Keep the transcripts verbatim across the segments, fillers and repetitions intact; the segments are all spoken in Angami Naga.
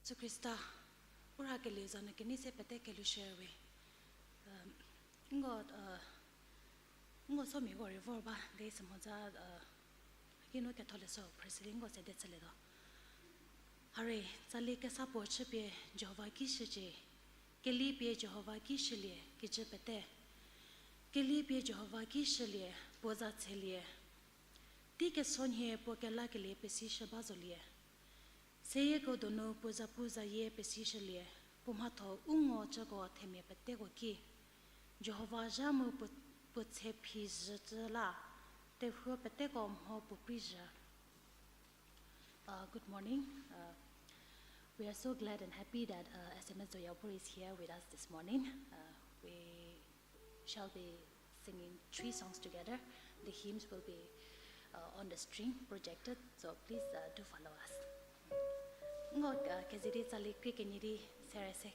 Jisu Khrista, u rhakelieu za nu kenei se pete kelushü we. Nko, nko somiako rei vor ba, de sü mhodzü, kinu ketholeshü president ko sede chülietuo. Hare, tsali kesa puo chüpie Jihova ki shücie, keli pie Jihova ki shülie, kijü pete. Keli pie Jihova ki shülie, puo za tshelie. Tei kesonhie puo kelakelie pesishü ba zolie. Seyieko donu puo zapu zayie pesishülie, puo mhatho u ngo cüko themia peteko ki. Jihova zha mu puo, puo tshe phi zhücü la, terhuo peteko mho puo prei zhü. Uh, good morning. Uh, we are so glad and happy that uh, S M S Zoyapu is here with us this morning. Uh, we shall be singing three songs together. The hymns will be uh, on the screen projected, so please uh, do follow us. Ngo uh, kezidi tsali krie kenyidi sere se.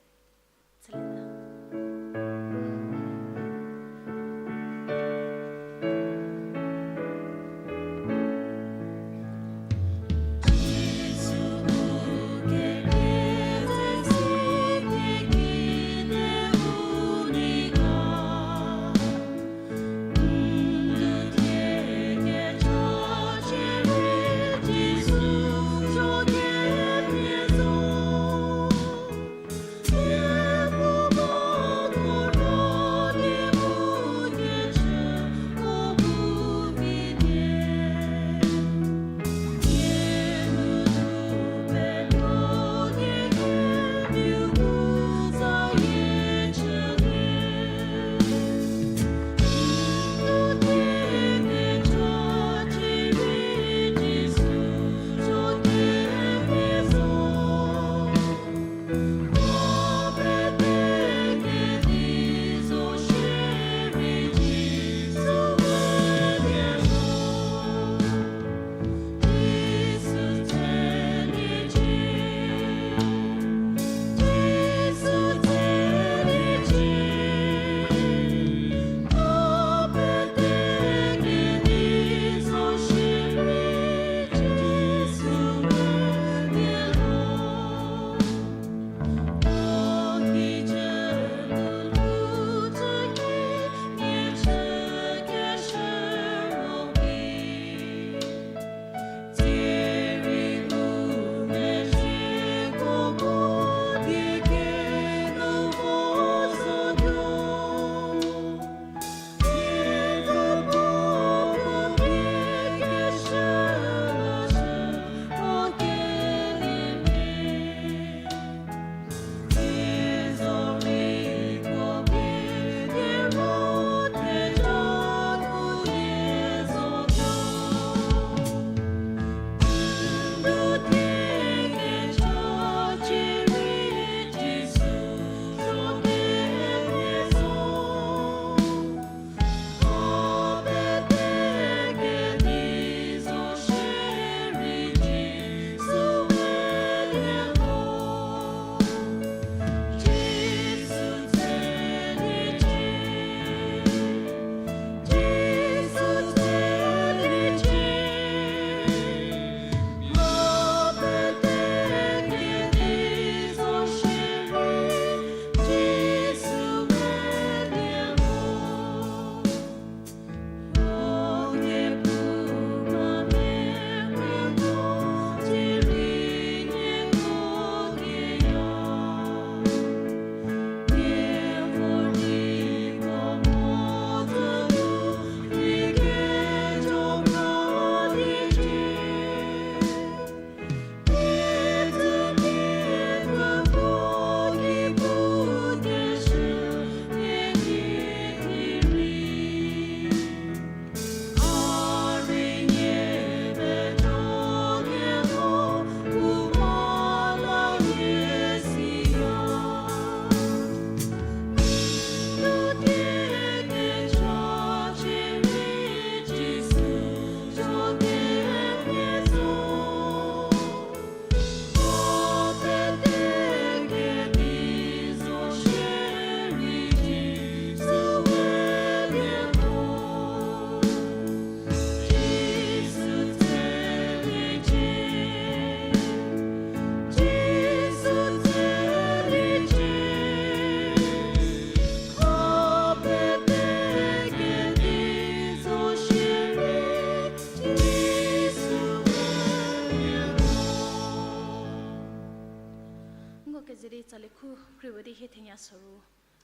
Tsali khu kri we di hie thenya soru,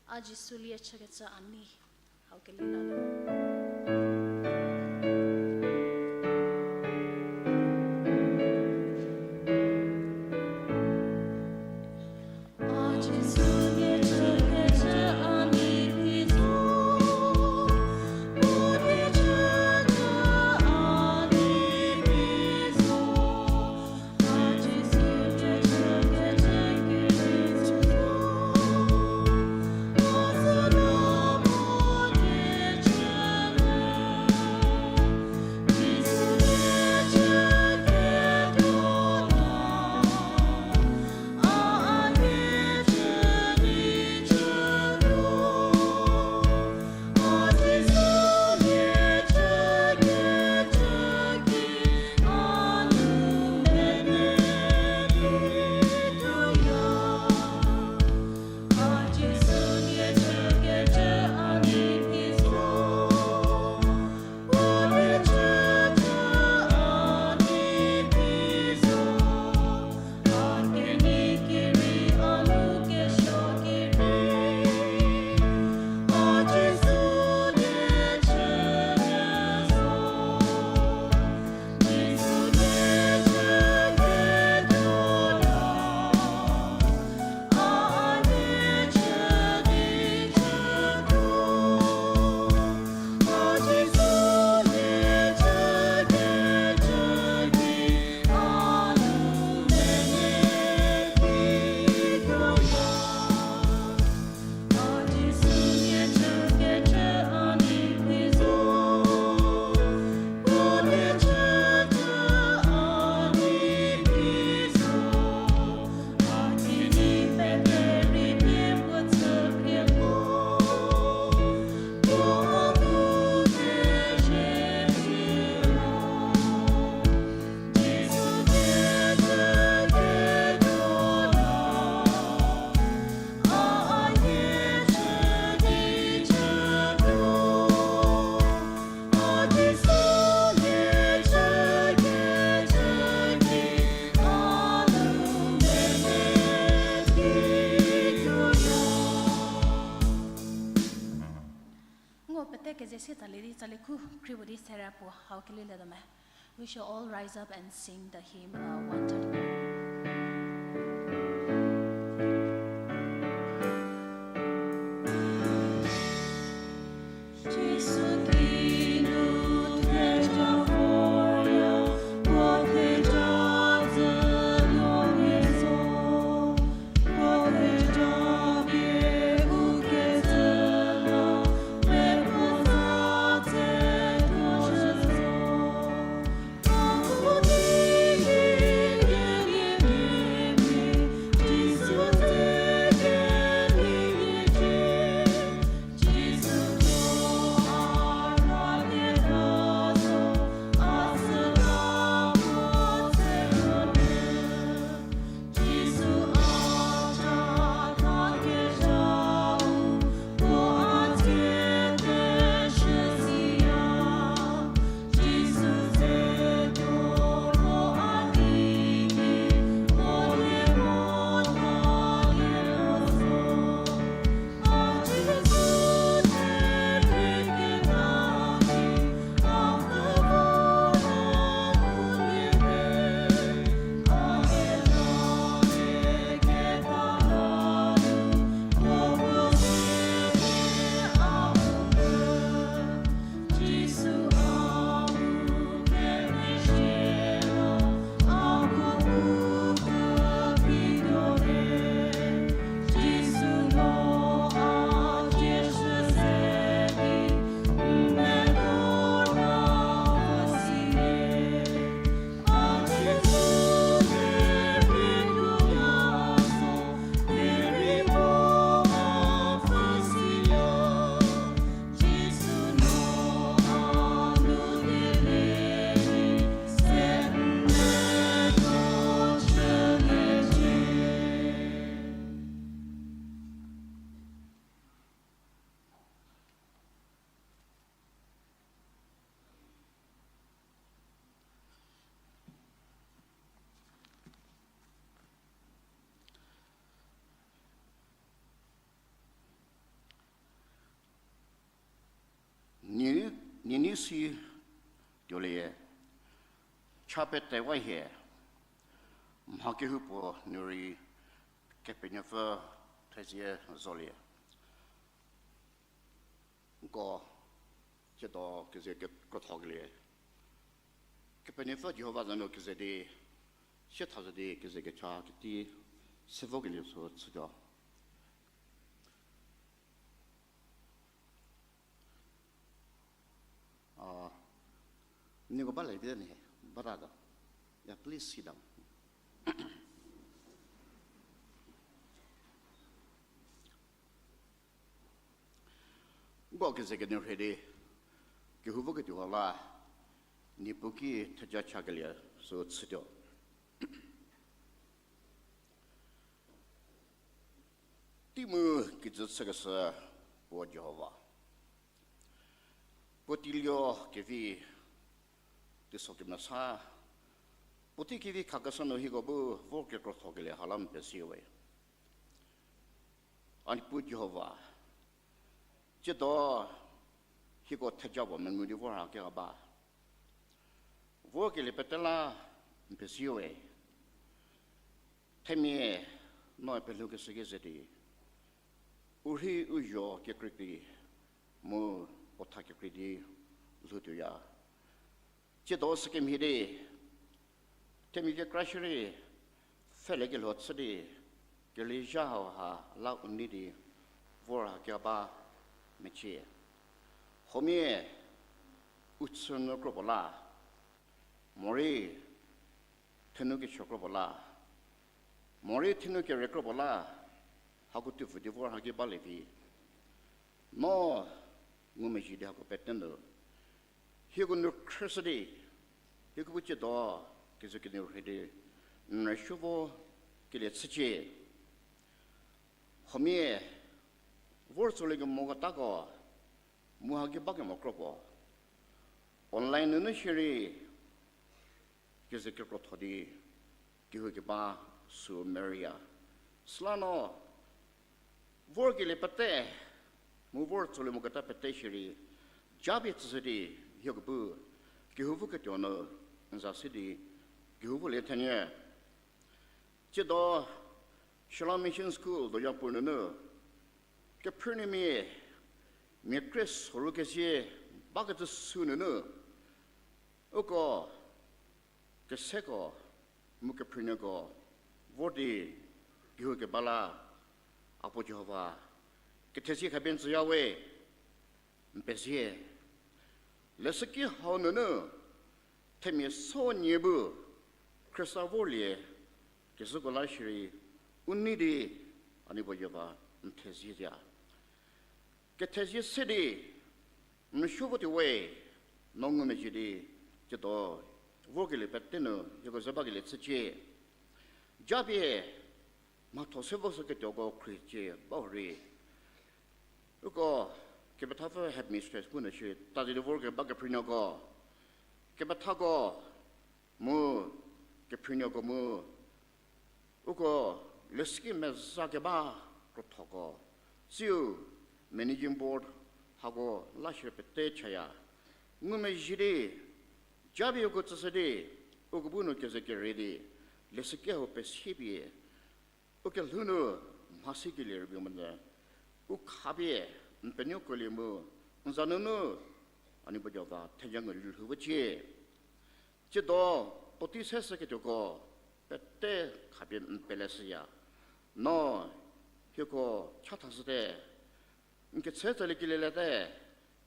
A Jisu lie chükecü a nei, hau keli la le. Ngo pete keze sie tsali di, tsali khu kri puo di sera puo hau keli le do me. We shall all rise up and sing the hymn, uh, one thirty-one. Nienei si tuolie, cha petewa hie, mha kehoupuo nu rei Kepenuopfü thezie zolie. Nko, tsiedo keze ke-, krothokelie. Kepenuopfü Jihova za nu keze di, sie tha zo di keze kecha keti se vokelie sü chütuo. A, nieko bale vi ne, batatuo. Yeah, please sit down. Nko keze kenu rhie di, kehou voketuo la, Niepuu ki theja chakelie sü chütuo. Tei mu kijü chükeshü puo Jihova. Puotei lio kevi teiso kemesa, puotei kevi khakeshü nu hieko bu vor kekrothokelie ha la n pezie we. A Niepuu Jihova, tsiedo hieko theja puo mengu di vor ha keba vorkelie pete la n pezie we. Themia no pelhoukeshü ki ze di, u rhei u zho kekrei di, mu puo tha kekrei di lhoutuoya. Tsiedo sükemhie di, themia kekra shierei pfhelekelho chü di, kerüzha hauha la u nei di vor ha keba mecie. Huomia u chü nu kro puo la, morei thenu kecho kro puo la, morei thenu kere kro puo la, hako tuopfü di vor ha ki balie vi. No ngumezhie di hako pete nu hieko nu khrüshü di, hieko bu tsiedo keze kenu rhie di n rüsuo vo kelie chücie. Huomia vor tsolie kemo ketako, mu ha ki bakemo kro puo, online nunu shierei keze kekrotho di kehou keba sü meria. Süla no vorkelie pete, mu vor tsolie moketa pete shierei japie tsüshü di, hieko bu kehou voketuo nu n za se di kehou volie thenyü. Tsiedo Shalom Mission School Doyapur nunu kephrünuomia mia kre soru kezie bakecü sü nunu, uko keseko mu kephrünuoko vor di kehou keba la, a puo Jihova, kethezie khapie n tsüya we, n pezie. Leshüki hau nunu themia so nie bu Khrista vorlie kezhüko la shierei u nei di, a Niepuu Jihova, n thezie zhüya. Kethezie se di n rüsuo votuo we, no ngumezhie di, tsiedo vorkelie pete nu hieko ze bakelie chücie. Japie mhatho se vo sü ketuoko khriecie ba hurei, uko kepethapfü headmistress pu nu shierei tazie di vorkeba kephrünuoko, kepethako mu kephrünuoko mu uko leshüki meza keba krothoko, tsiu managing board hako la shierei pete chaya. Ngumezhie di, japie uko tsüshü di, uko bu nu keze kere di leshüki hau pesiepie u kelhou nu mhasikelie rübei monyü, u khapie n penuokelie mu n za nunu, a Niepuu Jihova, theja ngu lhou vocie. Tsiedo puotei se shüketuoko pete khapie n peleshüya. No hieko chathashüte, n ketse tsali kilieliete,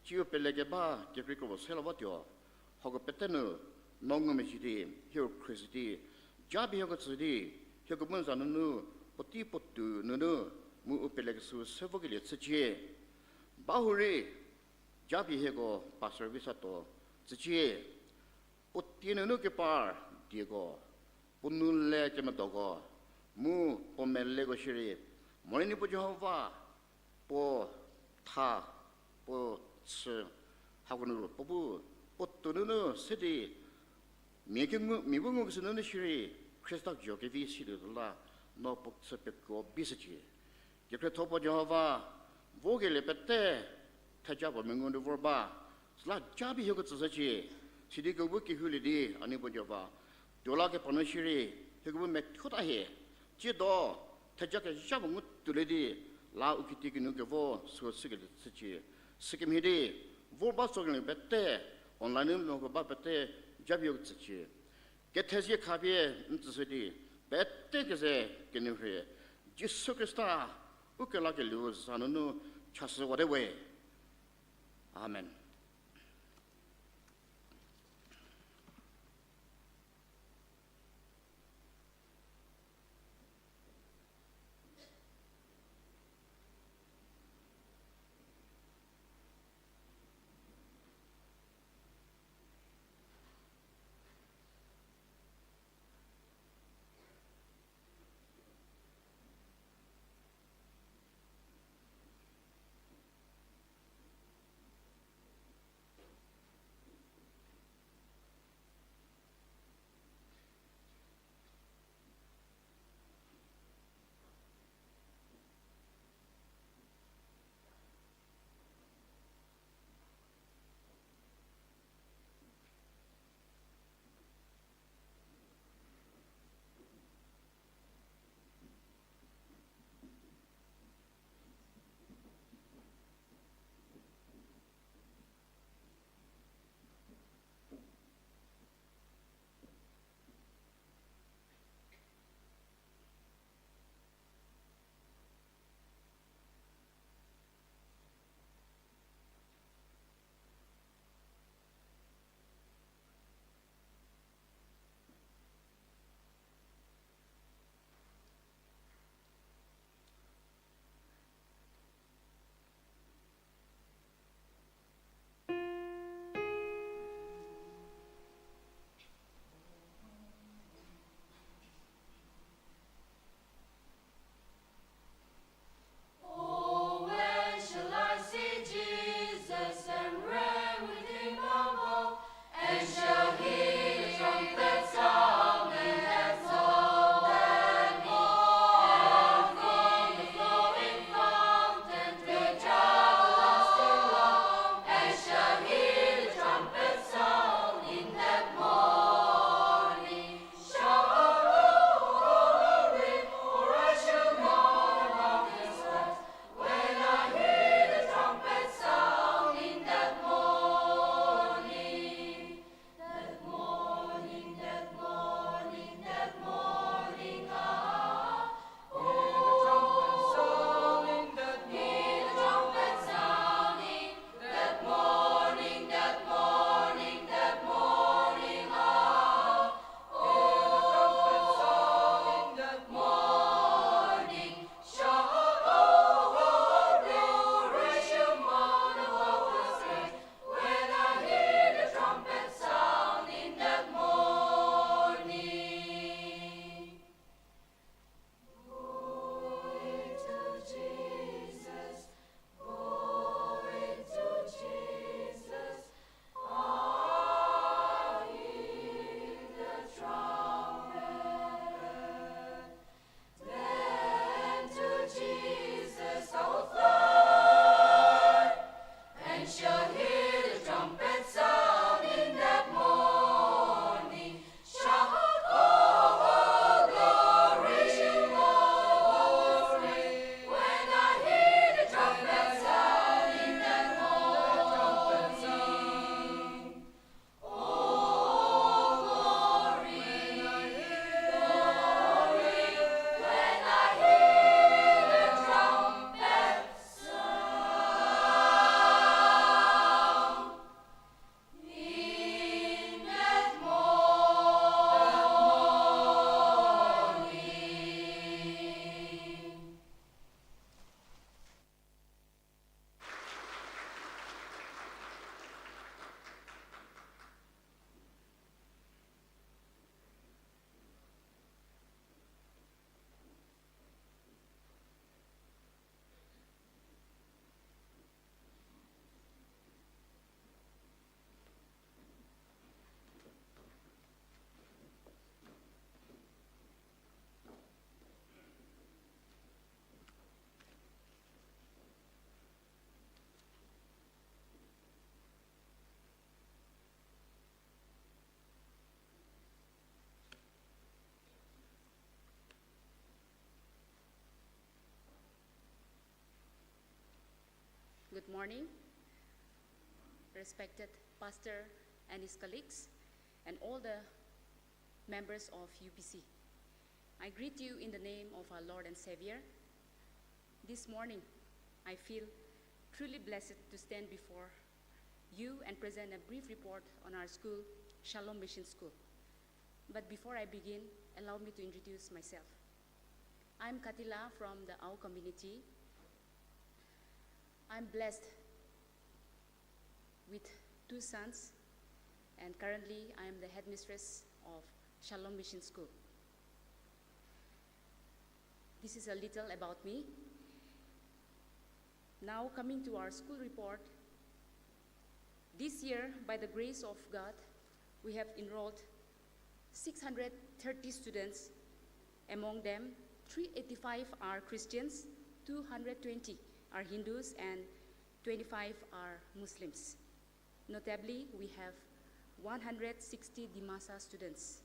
tsiu pelekeba kekreikro puo se la votuo, hako pete nu no ngumezhie di, hieko khrieshü di, japie hieko tsü di, hieko bu n za nunu, puotei puotou nunu, mu u pelekeshü se vokelie chücie. Ba hurei, japie hieko pastor vi sa tuo tsücie. Puo tie nunu kepar dieko, puo nou le kemedoko, mu puo meleko shierei, morei Niepuu Jihova, puo tha, puo chü, hako nu puo bu, puo tou nunu se di, mia kengu, mia bu ngukeshü nunu shierei, Khrista jokevi silie la, no puo chü pekuo bishücie. Kekhrietho puo Jihova, vorkelie pete, theja puo mengu nu vor ba, La japie hieko tsüshücie, sidi kehoubu kehoulie di, a Niepuu Jihova, tuo la kepanu shierei, hieko bu methuota hie, tsiedo, theja kezha puo ngu tuolie di, la u kitiekinu kevo süu shükelie chücie, sükemhie di, vor ba tsokelie pete, online nu mehoko ba pete, japie hieko tsücie. Kethezie khapie n tsüshü di, pete keze kenou rhie, Jisu Khrista, u kelakelieu za nunu chashüwate we. Amen. Good morning, respected pastor and his colleagues, and all the members of U P C. I greet you in the name of our Lord and Savior. This morning, I feel truly blessed to stand before you and present a brief report on our school, Shalom Mission School. But before I begin, allow me to introduce myself. I'm Katila from the Ao community. I'm blessed with two sons, and currently I am the headmistress of Shalom Mission School. This is a little about me. Now, coming to our school report, this year, by the grace of God, we have enrolled six hundred thirty students. Among them, three eighty-five are Christians, two hundred twenty are Hindus, and twenty-five are Muslims. Notably, we have one hundred sixty Dimasa students.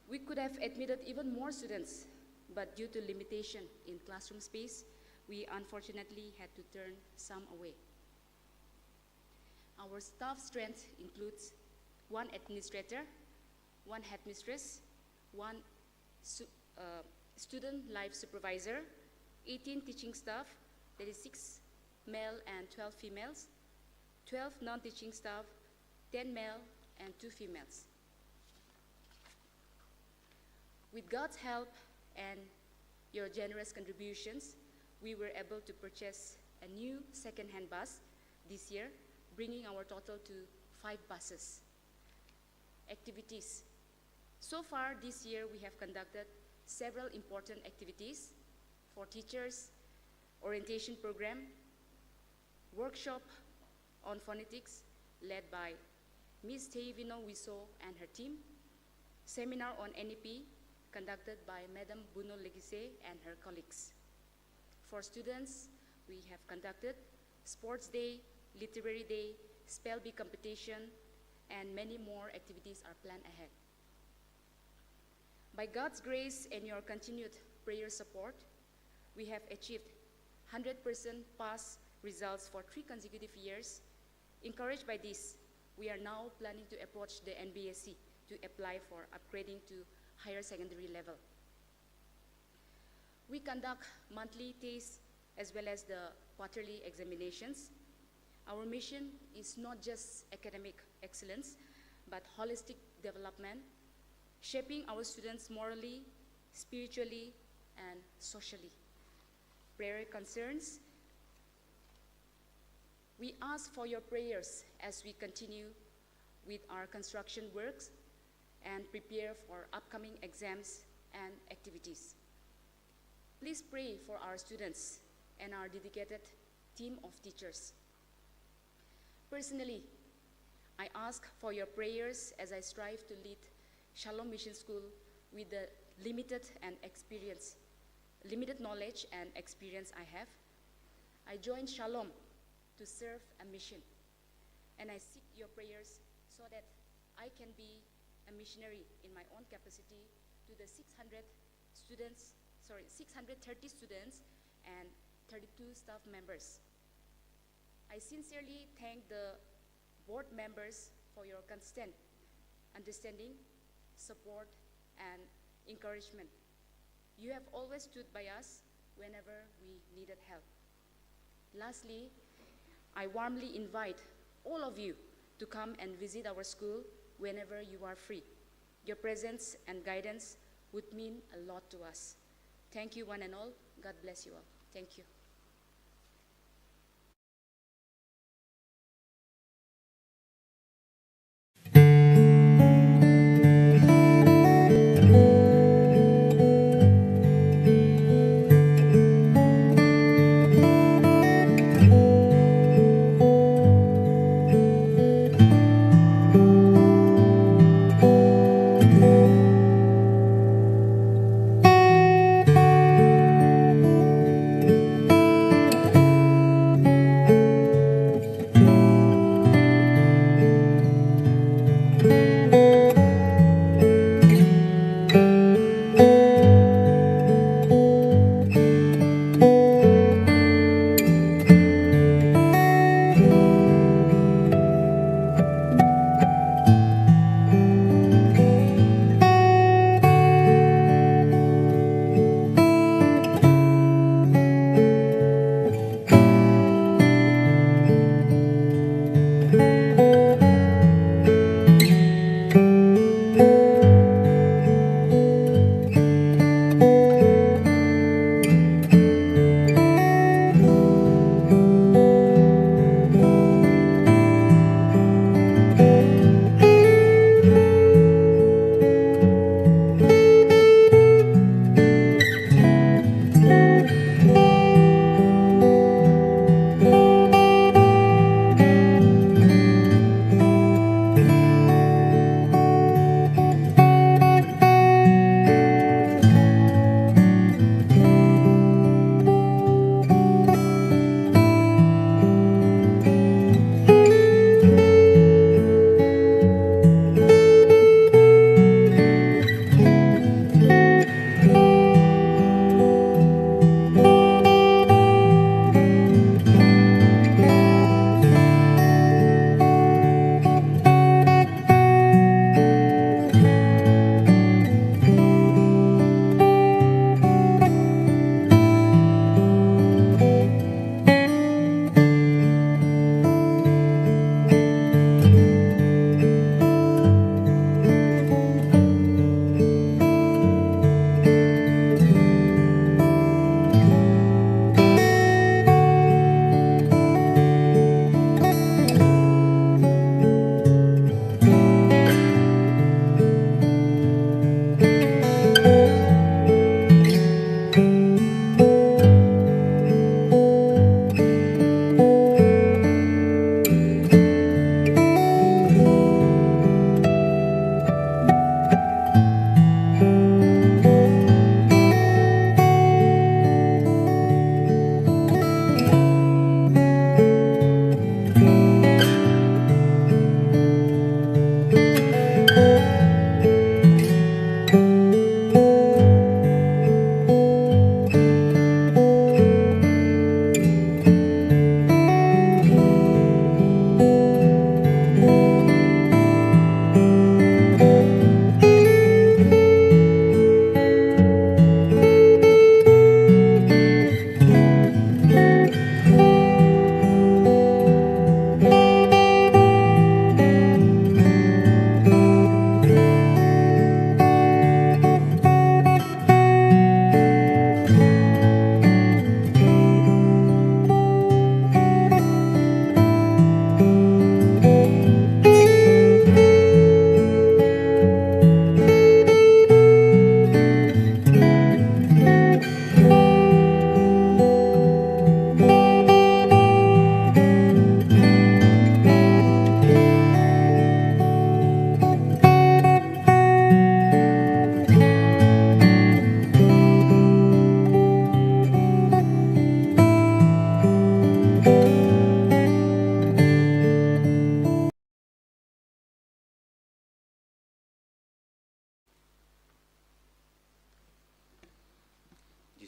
We could have admitted even more students, but due to limitation in classroom space, we unfortunately had to turn some away. Our staff strength includes one administrator, one headmistress, one su-, uh, student life supervisor, eighteen teaching staff, that is six male and twelve females, twelve non-teaching staff, ten male and two females. With God's help and your generous contributions, we were able to purchase a new second-hand bus this year, bringing our total to five buses. Activities. So far this year, we have conducted several important activities for teachers, orientation program, workshop on phonetics led by Miss Teivino Wiso and her team, seminar on N E P conducted by Madam Buno Legise and her colleagues. For students, we have conducted sports day, literary day, spell bee competition, and many more activities are planned ahead. By God's grace and your continued prayer support, we have achieved hundred percent pass results for three consecutive years. Encouraged by this, we are now planning to approach the N B S E to apply for upgrading to higher secondary level. We conduct monthly tests as well as the quarterly examinations. Our mission is not just academic excellence, but holistic development, shaping our students morally, spiritually, and socially. Prayer concerns. We ask for your prayers as we continue with our construction works and prepare for upcoming exams and activities. Please pray for our students and our dedicated team of teachers. Personally, I ask for your prayers as I strive to lead Shalom Mission School with the limited and experience, limited knowledge and experience I have. I joined Shalom to serve a mission, and I seek your prayers so that I can be a missionary in my own capacity to the six hundred students, sorry, six hundred thirty students and thirty-two staff members. I sincerely thank the board members for your constant understanding, support, and encouragement. You have always stood by us whenever we needed help. Lastly, I warmly invite all of you to come and visit our school whenever you are free. Your presence and guidance would mean a lot to us. Thank you, one and all. God bless you all. Thank you.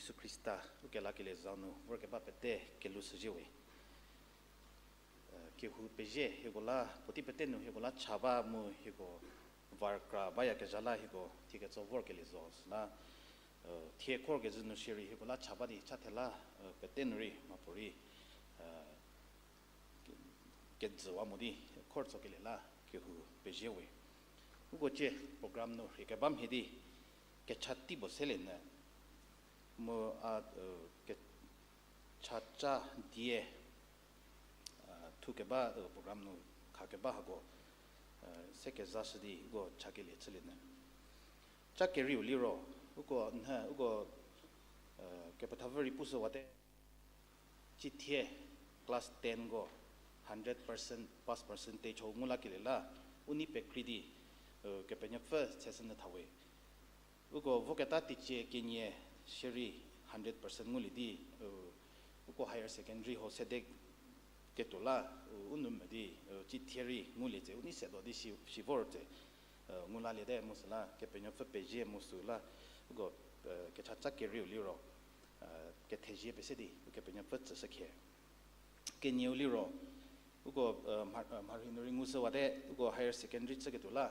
Jisu Khrista ukelakelie za nu vorkeba pete kelou shüzhie we. Kehou pezie hieko la, puotei pete nu hieko la cha ba mu hieko var kra bayakezha la hieko thie ketso vorkelie zo süla, thie khor kezhü nu shierei hieko la cha ba di cha thela, pete nu rei mhapuorei kejüwa mo di khor tsokelie la kehou pezie we. Uko cie program nu rhei keba mhie di kecha tei puo selie nyü mu a kecha ca die thu keba program nu kha keba hako se kezashü di uko chakelie chülie nyü. Ca kerieu liro, uko nhü uko kepethapfü rei pushüwate, cithie class ten ko hundred percent pass percentage hau ngu lakelie la u nei pekrei di Kepenuopfü cheshü nyü tha we. Uko voketa teicie kenie shierei hundred percent ngulie di uko higher secondary hau sede ketuo la u nou me di cithie rei ngulie tse u nei setuo di shi vor tse ngu laliete mu süla Kepenuopfü pezie mu süla uko kecha ca kerieu liro kethezie pese di Ukepenuopfü tsüshü khie. Kenieu liro, uko mharhi nu rei ngushüwate uko higher secondary chüketuo la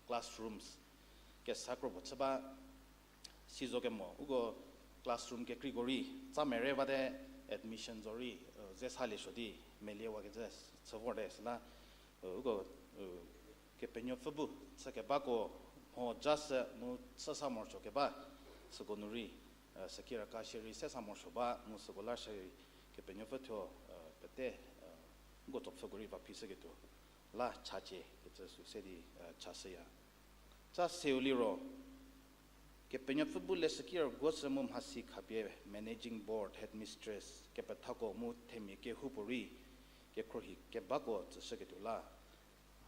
classrooms kesa kro puo chü ba. Sizo kemo uko classroom kekreiko rei tsa mere bate, admission zo rei ze salie suo di meliewakecü chü vorte süla uko Kepenuopfü bu chükebako mho ja sü mu chü sa morosuo keba süko nu rei sükiraka shierei se sa morosuo ba mu süko la shierei Kepenuopfü thuo pete uko tsopfhüko rei va phishüketuo la chacie kecü sü se di chashüya. Ca seu liro, Kepenuopfü bu leshüki rüguoshü mu mhasi khapie managing board, headmistress kepethako mu themia kehoupuorei kekhruohi kebako tsüshüketuo la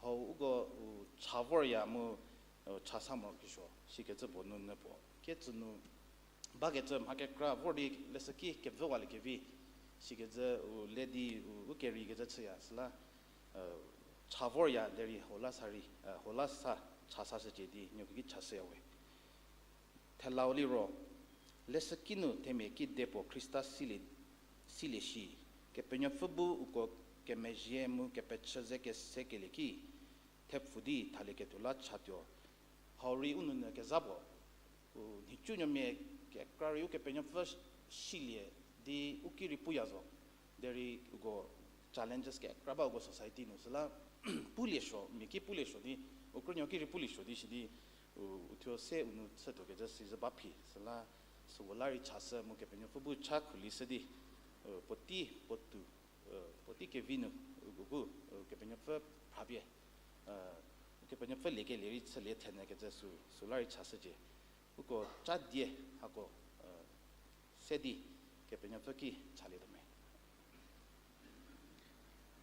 hau uko u cha vorya mu cha sa morokesuo sikecü puo nu nyü puo kecü nu bakecü mha kekra vor di leshüki kevüwaliekevi sikecü u le di u kereikecü chüya süla cha vorya derei hau la sa rei hau la sa cha sashücie di nuokevi chashüya we. Thelau liro, leshüki nu themia kidepuo Khrista silie shi, Kepenuopfü bu uko kemezhie mu kepechü ze kesekelie ki thepfu di thalieketuo la chatuo. Hau rei u nounyü kezha puo u nhicunuomia kekra rei Ukepenuopfü silie di u ki rei puya zo. Derei uko challenges kekra ba uko society nu süla pulie suo mia ki pulie suo di u krünuo ki rei pulie suo di shi di u thuo se u nu chütuokecü sizü ba phi süla süko la rei chashü mu Kepenuopfü bu cha khulishü di puotei puotou puotei kevi nu uko bu Kepenuopfü phrapie Kepenuopfü liekelie rei chülie thenyükecü sü süla rei chashücie. Uko ca die hako se di Kepenuopfü ki chalietuo me.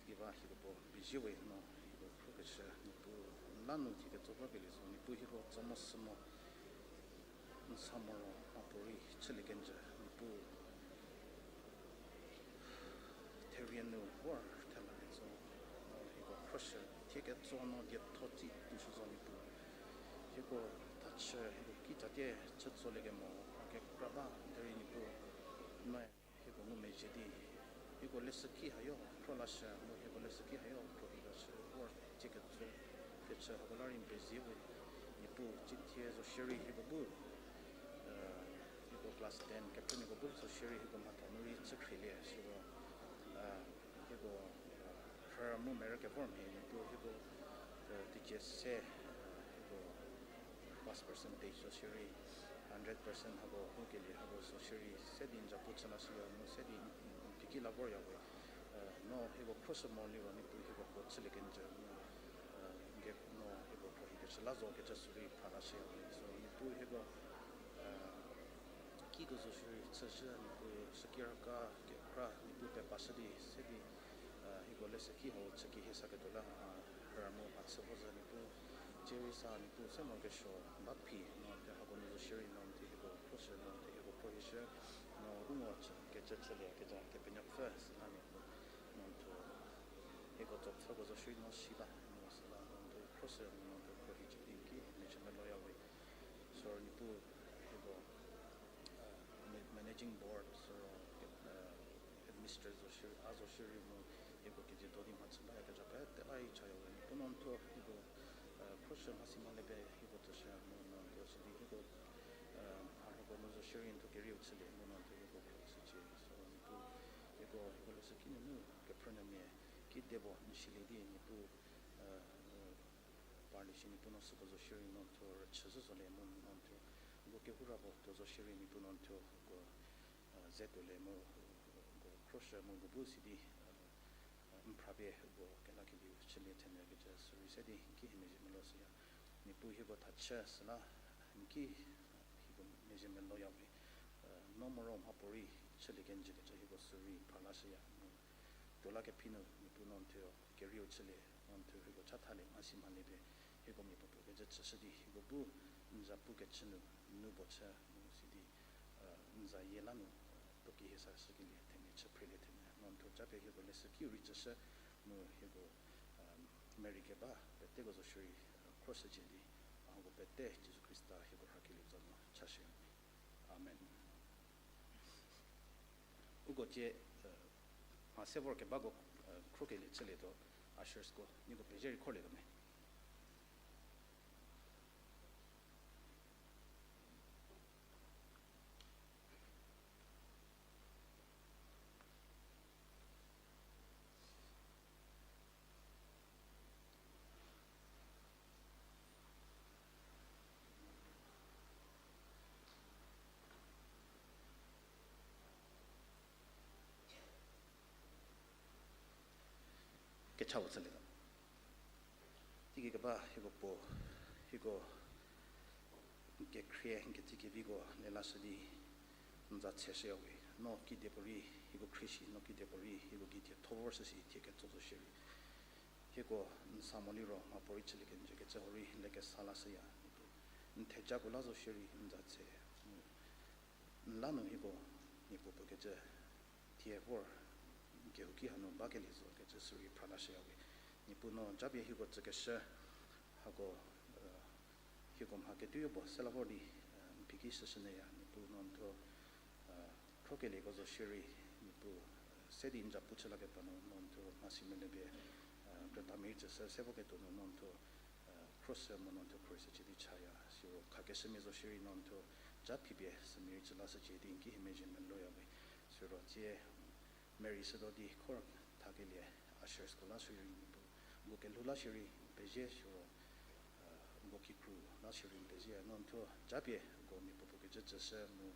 Iba hieko puo pezie we no hieko khukeshü Niepuu, n la nu thie ketso vorkelie zo Niepuu hieko tso mo sü mo n sa moro mhapuorei chülie kenjü Niepuu. Therie nu vor thela ketso no hieko khruoshü thie ketso no dietho tsi tushü zo Niepuu. Hieko thachü hieko kitsatie chütsolie kemo mha kekra ba derei Niepuu, noe hieko ngumezhie di hieko leshüki hayo khro lashü mu hieko leshüki hayo khro hi lashü vor thie ketso kechü hako la rei n pezie we. Niepuu cithie zo shierei hieko bu hieko class ten kephrünuoko bu zo shierei hieko mhatho nu rei chükhrielie siro hieko phrü mu merü kevor mhie Niepuu hieko teicie se hieko pass percentage zo shierei hundred percent hako ngukelie hako zo shierei se di n zapu chü lashüya mu se di n piki la vorya we. No hieko khruoshü mo liro Niepuu hieko puo chülie kenjü mu n ke no hieko khruohi kechü la zo kecü sürei phra lashüya we. So Niepuu hieko kiko zo shierei chüzhü Niepuu shükiraka kekra Niepuu pepashü di se di hieko leshüki hau chü kehie saketuo la a rümu mhachü vo zhü Niepuu, cierei sa Niepuu se morokesuo ba phi no n the hako nu zo shierei no n the hieko khruoshü no n the hieko khruohishü no u ngo kecü chülie kecü Kepenuopfü süla Niepuu no n thuo hieko tsopfhüko zo shierei no si ba no süla no n thuo khruoshü no n thuo khruohi chü di n ki mechü meloya we. So Niepuu hieko managing Managing board, siro, uh, administrator zo shierei, a zo shierei mu, hieko kejüdo di mhachü bayakezha pete la rei chaya we, Niepuu no n thuo hieko, uh, khroshü mhasi mhale pie hieko tsüshü mu no n thuo sidi hieko, uh, mharhüko nu zo shierei n thuo kerieu chülie mu no n thuo hieko khroshücie. So, Niepuu, hieko, hieko leshüki nunu kephrünuomia kidepuo n silie di, Niepuu, uh, uh, parlie shi Niepuu no süko zo shierei no n thuo rüchüzhü zolie mu no n thuo, uko kehoura puo tuo zo shierei Niepuu no n thuo uko, uh, ze tuolie mu, uh, uko khroshü mu uko bu sidi, uh, uh, n phrapie uko kelakelieu chülie themia kecü sürei se di n ki hie mezhie melou shüya. Niepuu hieko thachü süla n ki, uh, hieko mezhie melouya we, uh, no moro mhapuorei chülie kenjü kecü hieko sürei phra lashüya mu tuo la kephi nu Niepuu no n thuo kerieu chülie, no n thuo hieko chathalie mhasi mhale pie hieko miapuopuo kecü chüshü di hieko bu n za pu kechü nu, nu puo chü mu sidi, uh, n za yie la nu, uh, tuo ki hie sashükelie themia chü phrelie themia no n thuo japie hieko leshükiu rei tsüshü mu hieko, uh, merei keba peteko zo shierei, uh, khroshücie di, a hako pete Jisu Khrista hieko rhakelieu za nu chashüya we. Amen. Uko tie, uh, mha se vorkebako, uh, khrokelie chülietuo, ushersko nieko pezie rei khorlietuo me. Kechau chülietuo. Teigei keba hieko puo, hieko n kekhrie n ketei keviko le lashü di n za tsheshüya we. No kedipuorei hieko khrie shi, no kedipuorei hieko gei thie tho vorshü shi thie ketso zo shierei hieko n sa mo liro mhapuorei chülie kenjü kecü hurei le kesa lashüya Niepuu. N thejako la zo shierei n za tshe mu n la nu hieko miapuopuo kecü thie vor n kehouki hanu bakelie zo kecü sürei phra lashüya we. Niepuu no japie hieko tsükeshü hako, uh, hieko mha ketuoyo puo se la vor di, uh, n phi ki shüshünyüya Niepuu no n thuo, uh, khrokelieko zo shierei Niepuu, uh, se di n za pu chü laketuo nu no n thuo mhasi mhale pie, uh, krütamia rei tsüshü se voketuo nu no n thuo, uh, khroshü mu no n thuo khroshücie di chaya. Siro khakeshümia zo shierei no n thuo ja phipie sümia rei tsü lashücie di n ki hie mezhie melouya we. Siro tsie merei shütuo di khor thakelie ushersko la shierei Niepuu, uko kelhou la shierei n pezie siro, uh, uko kikru la shierei n pezie no n thuo japie uko miapuopuo kecü tsüshü mu,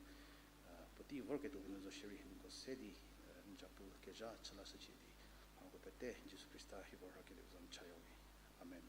uh, puotei vorketuo nu zo shierei nieko se di, uh, n za pu kezha chü lashücie di, hako pete Jisu Khrista hieko rhakelieu za nu chaya we. Amen.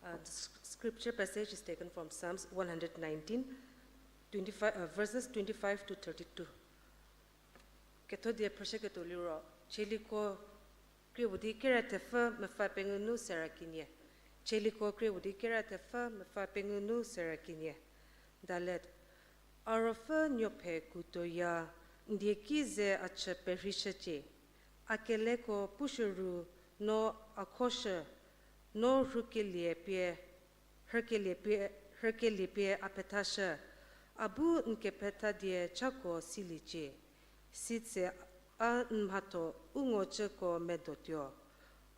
Uh, the s-, scripture passage is taken from Psalms one hundred nineteen, twenty-five, uh, verses twenty-five to thirty-two. Kethodie phrüshüketuo liro, Tsaliko krie puo di kere thepfü mepfü pengou nu sera kenie. Tsaliko krie puo di kere thepfü mepfü pengou nu sera kenie. Dalet, A ruopfü nuophe kutuoya, n die ki ze a chü perheishücie. A keleko pushü ru, no a khoshü, no rhukelie pie, rhükelie pie, rhükelie pie a pethashü. A bu n kepethadie chako siliecie. Sitse a n mhatho u ngocüko medotuo.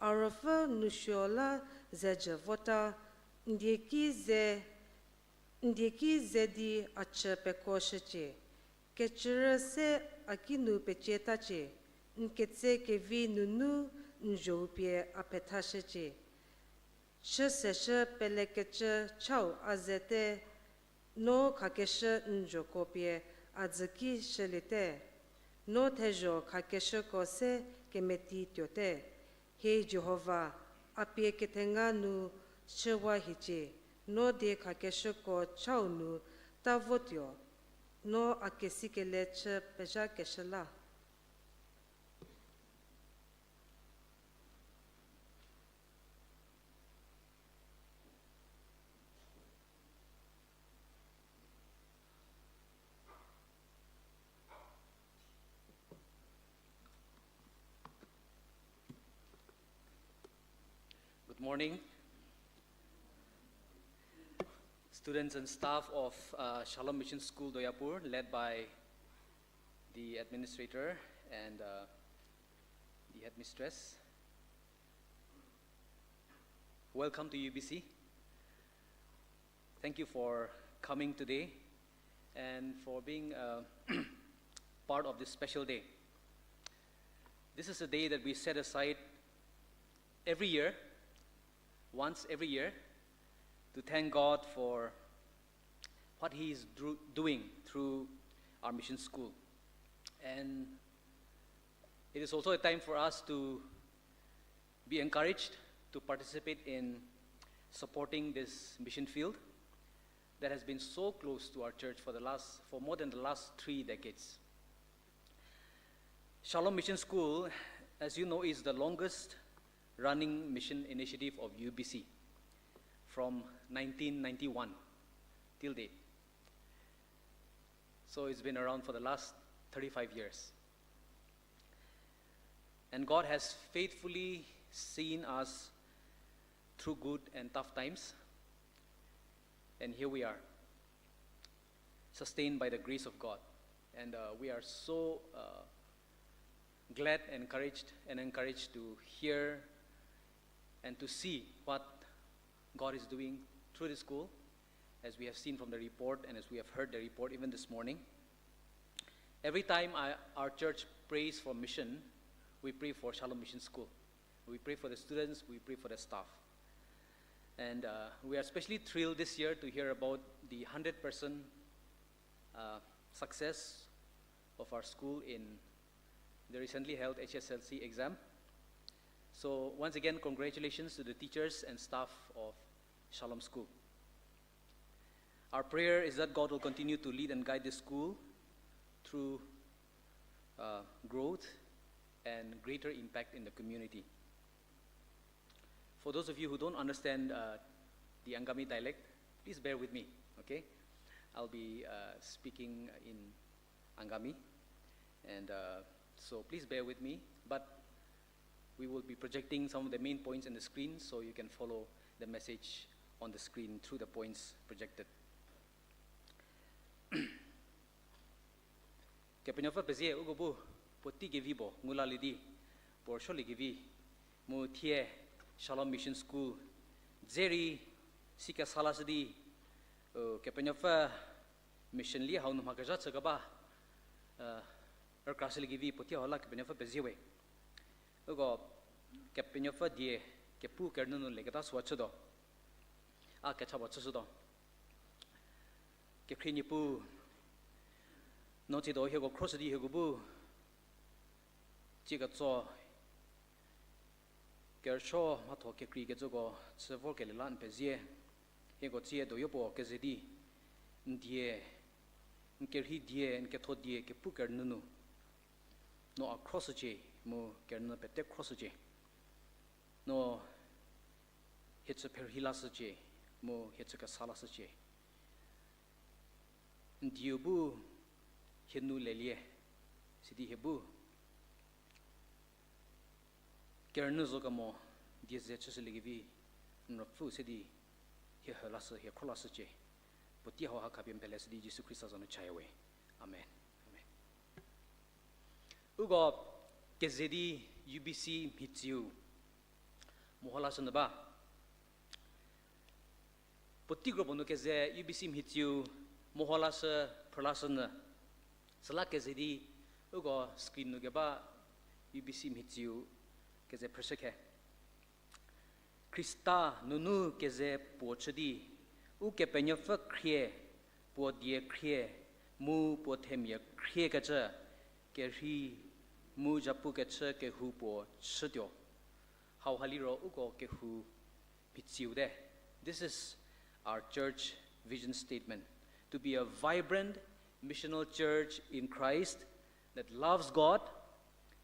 A ruopfü nousuo la zejü vota, n die ki ze, n die ki ze di a chü pekuoshücie. Kecürü se a kinu pecietacie, n ketsekevi nunu n zho-u pie a pethashücie. Chü seshü pelekecü chau a zete, no khakeshü n zhoko pie a dzü ki shüliete, no thezho khakeshüko se kemeti tuote. Hie Jihova, a pie kethenga nu chüwa hiecie, no die khakeshüko chau nu ta votuo, no a kesikele chü pezhakeshü la. Good morning. Students and staff of, uh, Shalom Mission School Doyapur, led by the administrator and, uh, the headmistress. Welcome to U B C. Thank you for coming today and for being, uh, part of this special day. This is a day that we set aside every year, once every year, to thank God for what He is dru-, doing through our mission school. And it is also a time for us to be encouraged to participate in supporting this mission field that has been so close to our church for the last, for more than the last three decades. Shalom Mission School, as you know, is the longest running mission initiative of U B C from nineteen ninety-one till date. So it's been around for the last thirty-five years. And God has faithfully seen us through good and tough times. And here we are, sustained by the grace of God. And, uh, we are so, uh, glad and encouraged, and encouraged to hear and to see what God is doing through the school, as we have seen from the report and as we have heard the report even this morning. Every time I, our church prays for mission, we pray for Shalom Mission School. We pray for the students, we pray for the staff. And, uh, we are especially thrilled this year to hear about the hundred percent, uh, success of our school in the recently held H S L C exam. So once again, congratulations to the teachers and staff of Shalom School. Our prayer is that God will continue to lead and guide this school through, uh, growth and greater impact in the community. For those of you who don't understand, uh, the Angami dialect, please bear with me, okay? I'll be, uh, speaking in Angami, and, uh, so please bear with me, but we will be projecting some of the main points on the screen, so you can follow the message on the screen through the points projected. Kepenuopfü pezie, uko bu puotei kevi puo ngu lalie di, puo rüsuoliekevi, mu thie Shalom Mission School dze rei sikesa lashü di, u, Kepenuopfü mission lie hau nu mha kezha chükeba, u, rükrashüliekevi puotei hau la Kepenuopfü pezie we. Uko Kepenuopfü die kepu kerünyü nu leketa süu chütuo. A kecha puo chüshütuo. Kekhrie Niepuu, no tsiedo hieko khroshü di hieko bu tsie ketso kerüsuo mhatho kekreikecüko chü vorkelie la n pezie. Hieko tsie doyopuo keze di n die, n kerhei die, n ketho die kepu kerünyü nu no a khroshücie, mu kerünyü pete khroshücie. No hie chü pherhei lashücie, mu hie chü kesa lashücie. N dieu bu hie nu lelie, sidi hie bu kerünyü zo kemo die ze chüshüliekevi n Ruopfü sidi hie hü lashü, hie khro lashücie. Puotei hauha khapie n peleshü di Jisu Khrista za nu chaya we. Amen. Amen. Uko keze di U B C mhitsiu meho lashünyü ba. Puotei kropuo nu keze U B C mhitsiu meho lashü, phrü lashünyü. Süla keze di uko screen nu keba U B C mhitsiu keze phrüshü khe. Khrista nunu keze puo chü di, Ukepenuopfü khrie, puo die khrie, mu puo themia khriekecü, kerhei, mu zhapu kechü kehou puo chütuo. Hauha liro uko kehou mhitsiu te. This is our church vision statement, to be a vibrant missional church in Christ that loves God,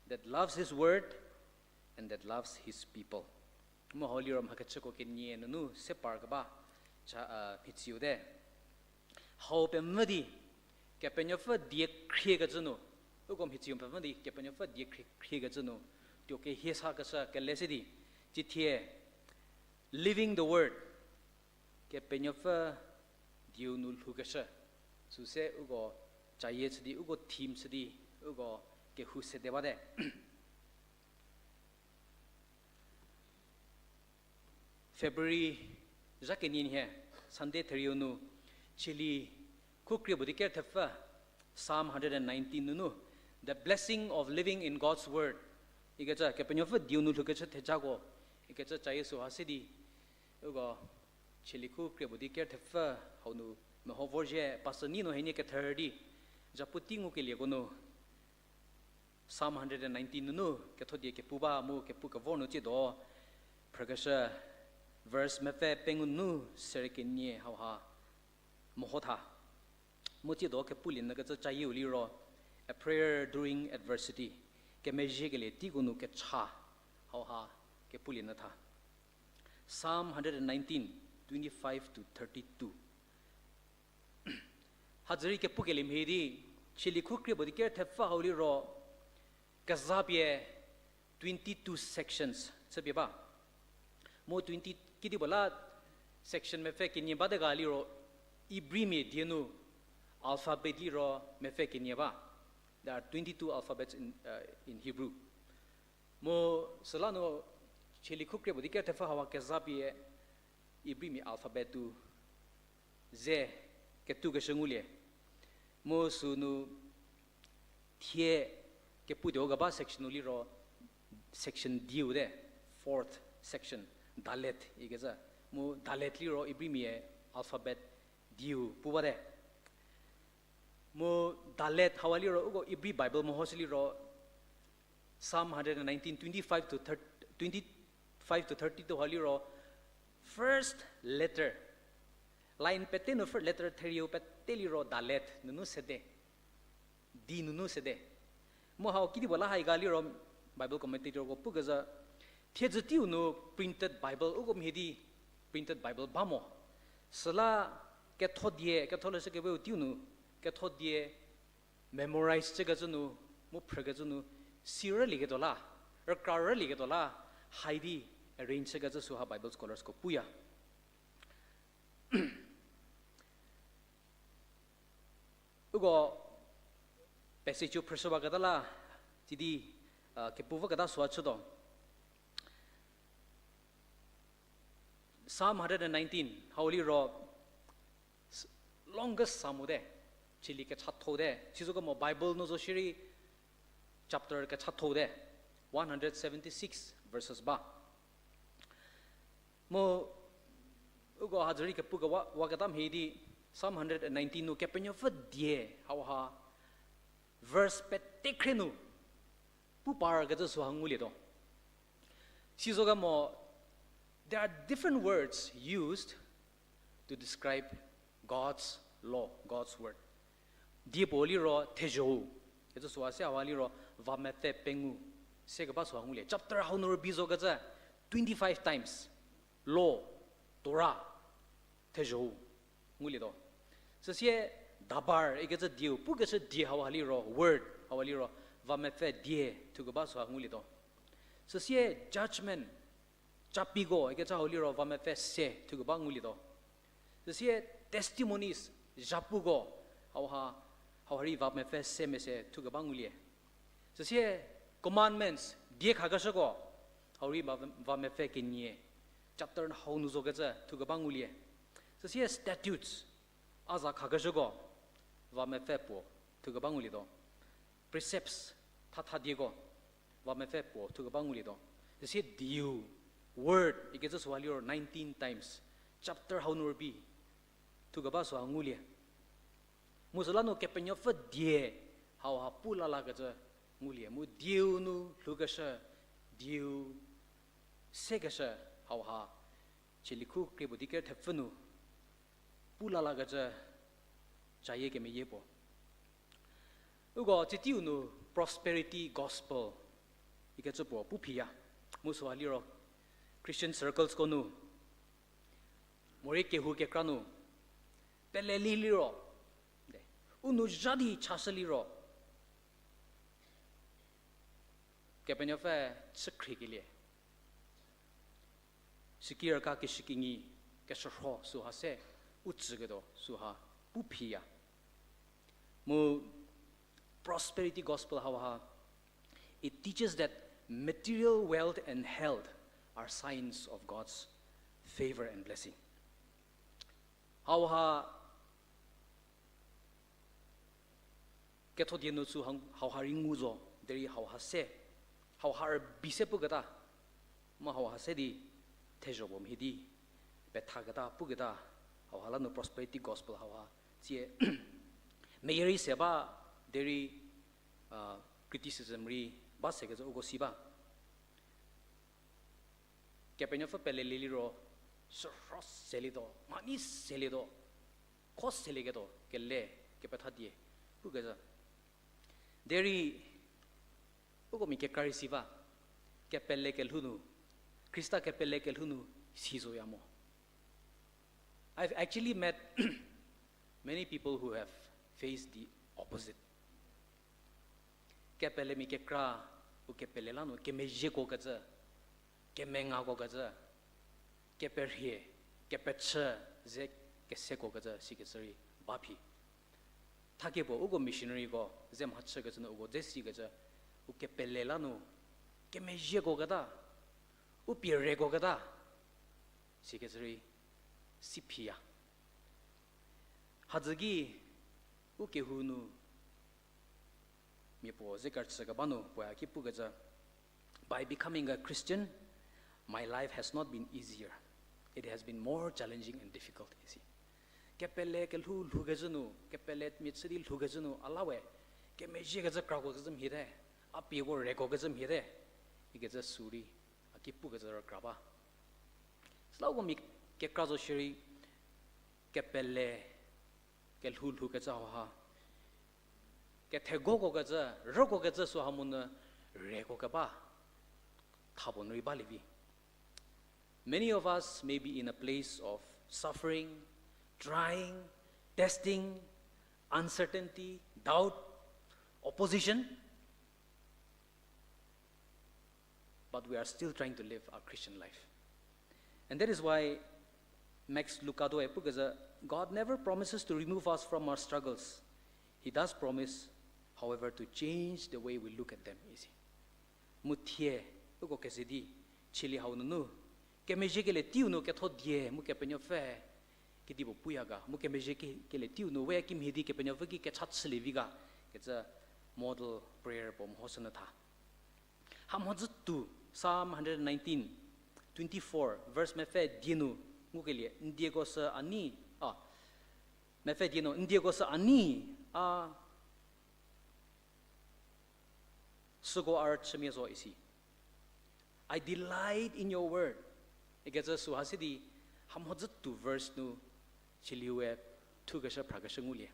that loves His word, and that loves His people. Mu hau liro mhakechüko kenie nunu se par keba cha, a, mhitsiu te. Hau pemvü di, Kepenuopfü die khriekecü nu, uko mhitsiu pemvü di Kepenuopfü die khrie, khriekecü nu, tuo kehie sakeshü kele se di, cithie, Living the Word, Kepenuopfü dieu nu lhoukeshü, süse uko cayie chü di, uko theme chü di, uko kehou sede bate. February zha kenie nhie, Sunday therieu nu, Cheli khu krie puo di ker thepfü, Psalm hundred and nineteen nunu, The blessing of living in God's word ikecü, Kepenuopfü dieu nu lhoukecü thejako ikecü cayie süha se di, uko Cheli khu krie puo di ker thepfü hau nu meho vorzhie, pastor nei nu henie kether di, zhapu tei ngukelieko nu, Psalm hundred and nineteen nunu ketho die kepu ba mu kepu kevor nu tsiedo phrükeshü verse mepfü pengou nu sere kenie hauha meho tha. Mu tsiedo kepulie nyü kecü cayieu liro, A Prayer During Adversity, kemezhiekelie teiko nu kecha hauha kepulie nyü tha. Psalm hundred and nineteen, twenty-five to thirty-two. Hazürei kepukelie mhie di, Cheli khu krie puo di ker thepfü hau liro, kezapie twenty-two sections chüpie ba. Mu twenty, kedipuo la section mepfü kenie bate ga liro, Ibrimia die nu alphabet liro mepfü kenie ba. There are twenty-two alphabets in, uh, in Hebrew. Mu süla nu Cheli khu krie puo di ker thepfü hauha kezapie Ibrimia alphabet tu ze ketukeshü ngulie. Mu sünu thie keputuo keba section u liro section diu te, fourth section, Dalet ikecü. Mu Dalet liro Ibrimia alphabet diu pu bate. Mu Dalet hauha liro uko Ibri Bible mehoshü liro Psalm hundred and nineteen, twenty-five to thirty, twenty-five to thirty-two ha liro first letter. Line pete nu first letter therieu pete liro Dalet nunu sede. Di nunu sede. Mu hau kedipuo la hai ga liro Bible commentatorko pukezhü, thiedzü teiu nu printed Bible, uko mhie di printed Bible ba mo. Süla ketho die, ketholeshü keweu teiu nu, ketho die memorize chükecü nu, mu phrükecü nu, si rülieketuo la, rükra rülieketuo la, hai di arrange chükecü süha Bible scholarsko puya. Uko passage-u phrüshüwaketa la, sidi, uh, kepu voketa süha chütuo. Psalm hundred and nineteen, hau liro, s-, longest psalm-u te, Cheli kechatho te, sizo kemo Bible nu zo shierei chapter kechatho te, one hundred seventy-six verses ba. Mu uko hazürei kepukewa, waketa mhie di, Psalm hundred and nineteen nu Kepenuopfü die hauha verse pete khrie nu pu parkecü süha ngulietuo. Sizo kemo, there are different words used to describe God's law, God's word. Diepuo liro thezho-u, Kecü süha se hauha liro va mepfü pengou se keba süha ngulie. Chapter hau nu rübei zokecü twenty-five times law, Torah, thezho-u ngulietuo. Süsie dabar ikecü dieu, pukeshü die hauha liro, word hauha liro, va mepfü die thu keba süha ngulietuo. Süsie judgment, capiko ikecü hau liro va mepfü se thu keba ngulietuo. Süsie testimonies, zhapuko, hauha, hauha rei va mepfü se mese thu keba ngulie. Süsie commandments, die khakeshüko, hau rei va, va mepfü kenie, chapter hau nu zokecü thu keba ngulie. Süsie statutes, a za khakeshüko, va mepfü puo thu keba ngulietuo. Precepts, thatha dieko, va mepfü puo thu keba ngulietuo. Süsie dieu, word ikecü süha liro nineteen times, chapter hau nu rübei thu keba süha ngulie. Mu süla nu Kepenuopfü die hauha pu lalakecü ngulie. Mu dieu nu lhoukeshü, dieu sekeshü hauha, Tsali khu krie puo di ker thepfü nu pu lalakecü cayie kemeyie puo. Uko tsitiu nu prosperity gospel ikecü puo pu phiya. Mu süha liro Christian circlesko nu, morei kehou kekra nu, pelelie liro, u nou zha di chashü liro, Kepenuopfü chükhriekelie, sikirka keshükinyi, keshürho süha se u tsüketuo süha pu phiya. Mu prosperity gospel hauha, it teaches that material wealth and health are signs of God's favor and blessing. Hauha ketho die nu sü hang-, hauha rei ngu zo, derei hauha se, hauha rübei se puketa, mu hauha se di thezho puo mhie di pethaketa puketa, hauha la nu prosperity gospel hauha tsie meyie rei se ba, derei, criticism rei ba sekecü uko si ba. Kepenuopfü pelelie liro, shürho selietuo, mhanyi selietuo, kho selieketuo kele kepetha die pukecü. Derei uko mia kekra rei si ba, kepele kelhou nu, Khrista kepele kelhou nu si zoya mo. I've actually met many people who have faced the opposite. Kepelemia kekra, u kepele la nu kemezhiekokecü, kemengakokecü, keperhie, kepechü ze kesekokecü sikecü rei ba phi. Thakie puo uko missionaryko ze mhachükecü nu uko dze sikecü, u kepele la nu kemezhiekoketa, u pierekoketa sikecü rei si phiya. Hadzü ki u kehou nu mia puo ze kerüchü keba nu puoe haki pukecü, by becoming a Christian, my life has not been easier. It has been more challenging and difficult, isi. Kepele kelhou lhoukecü nu, kepele mia chü di lhoukecü nu, a la we kemezhiekecü krakokecü mhiete, a pieko rekokecü mhiete, ikecü sü rei a ki pukecü rükra ba. Süla uko mia kekra zo shierei, kepele kelhou lhoukecü hauha, kethegokokecü, rükokecü süha monyü rekokeba tha puo nu rei balie vi. Many of us may be in a place of suffering, trying, testing, uncertainty, doubt, opposition. But we are still trying to live our Christian life. And that is why Max Lucado-e pukecü, God never promises to remove us from our struggles. He does promise, however, to change the way we look at them, isi. Mu thie, uko keze di, chülie hau nunu, kemezhiekelie teiu nu ketho die mu Kepenuopfü kedipuo puya ga, mu kemezhie ke-, kelie teiu nu we kimhie di Kepenuopfü ki kecha chülievi ga, kecü model prayer puo mhoshünyü tha. Hamhodzütu, Psalm hundred nineteen, twenty-four, verse mepfü die nu ngukelie, n dieko sü a nei, a, mepfü die nu, n dieko sü a nei, a, süko a rüchümia zo isi. I delight in your word. Ikecü süha se di hamhodzütu verse nu chüliue thukeshü phrakeshü ngulie.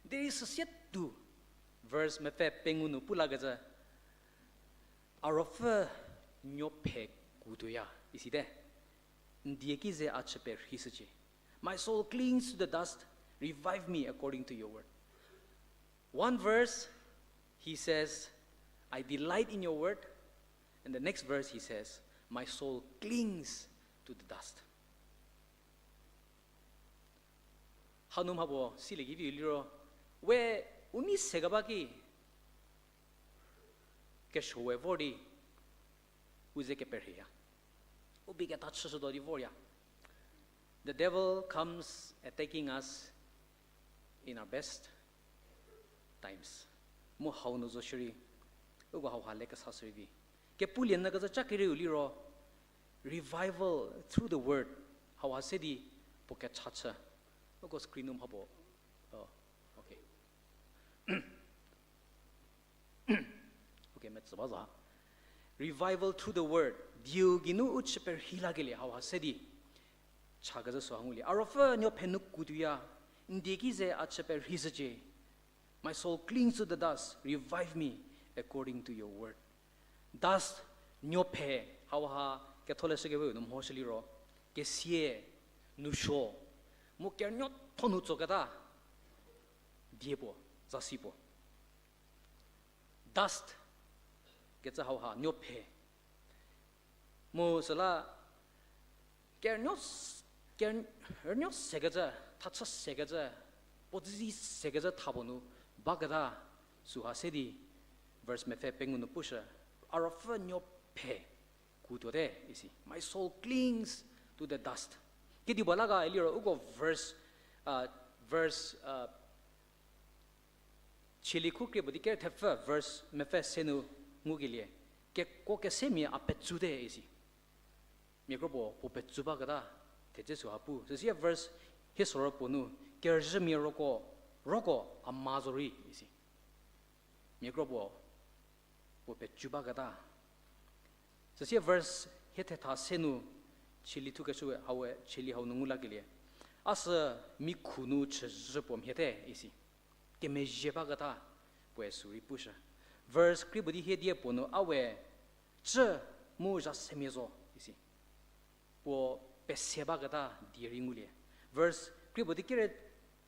Derei süsie tu Verse mepfü pengou nu pu lakecü, a ruopfü nuophe kutuoya, isite. N die ki ze a chü perheishücie. My soul clings to the dust, revive me according to your word. One verse, he says, I delight in your word. And the next verse, he says, my soul clings to the dust. Hanu mha puo silie ki vi liro, we u nei se keba ki, kesuo we vor di, u ze keperhieya. U bi keta chüshütuo di vorya. The devil comes attacking us in our best times. Mu hau nu zo shierei, uko hauha le kesa shürei vi. Kepulie nyü kecü cha kerieu liro, revival through the word. Hauha se di puo kecha chü. Uko screen nu mha puo. Oh, okay. Okay, metsü ba za. Revival through the word. Dieu geinu u chü perhei lakelie hauha se di cha kezhü süha ngulie. A ruopfü nuophe nu kutuoya, n die ki ze a chü perheishücie. My soul clings to the dust, revive me according to your word. Dust, nuophe, hauha ketholeshü kewe nu mhoshü liro, kesia, nousuo, mu kerünuotho nu tsoketa die puo, zasi puo. Dust kecü hauha nuophe. Mu süla kerünuo s-, ker-, kerünuo sekecü, thachü sekecü, puo dzüzi sekecü tha puo nu baketa süha se di, verse mepfü pengou nu pushü, a ruopfü nuophe kutuote isi. My soul clings to the dust. Kedipuo la ga iliro uko verse, uh, verse, uh, Chielie khu krie puo di ker thepfü verse mepfü se nu ngukelie, kekuo kesemia a petsute isi. Mia kro puo, puo petsu baketa, thedze süha pu. Süsie verse hie soro puo nu, kerüzhümia roko, roko a ma zo rei isi. Mia kro puo, puo pecu baketa. Süsie verse hie thetha se nu, chielie thukeshü haue, chielie hau nu ngu lakelie. A sü mikhu nu chüzhü puo mhiete isi. Kemezhie baketa, puoe sü rei pushü. Verse krie puo di hie die puo nu a we, cü mu zha semia zo isi. Puo pese baketa die rei ngulie. Verse krie puo di ker,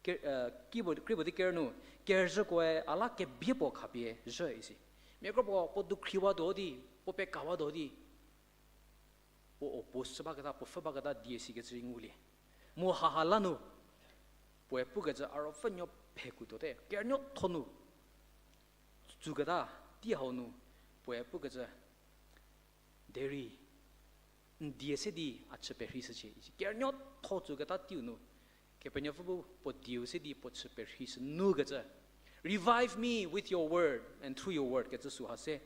ker, eh, krie puo, krie puo di ker nu, kerüzhükoe a la kebie puo khapie zhü isi. Mia kro puo, puo dukhriwatuo di, puo pekawatuo di, puo oppose baketa, puo pfhü baketa die sikecü rei ngulie. Mu haha la nu, puoe pukecü a ruopfü nuophe kutuote, kerünuotho nu tsuketa, tei hau nu, puoe pukecü, derei, n die se di a chü perheishücie isi. Kerünuotho tsuketa teiu nu, Kepenuopfü bu puo dieu se di puo chü perheishü nukecü. Revive me with your word and through your word kecü süha se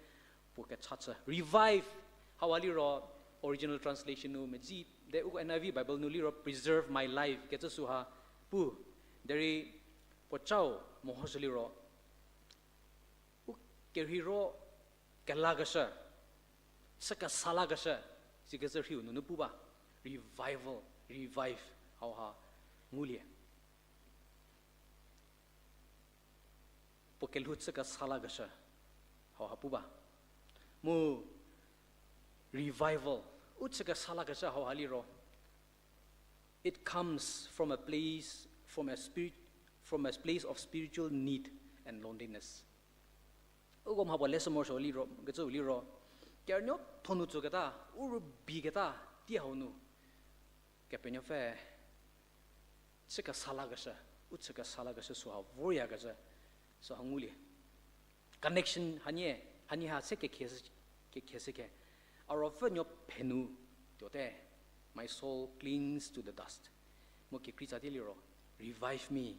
puo kecha chü. Revive, hauha liro original translation nu medzi, de uko N I V Bible nu liro preserve my life kecü süha pu. Derei puo cau mehoshü liro u kerheiro kelakeshü, chü kesa lakeshü, sikecü rhiu nunu pu ba, revival, revive, hauha ngulie. Puo kelhou chü kesa lakeshü, hauha pu ba. Mu revival, u chü kesa lakeshü hauha liro, it comes from a place, from a spirit, from a place of spiritual need and loneliness. Uko mha puo leshü morosuo liro, kecüu liro, kerünuotho nu tsüketa, u rübeiketa, tei hau nu, Kepenuopfü chü kesa lakeshü, u chü kesa lakeshü süha voryakecü, süha ngulie. Connection hanie, hanie ha se kekhie, kekhie se ke. A ruopfü nuophe nu tuote, my soul clings to the dust. Mu kekreitsa di liro, revive me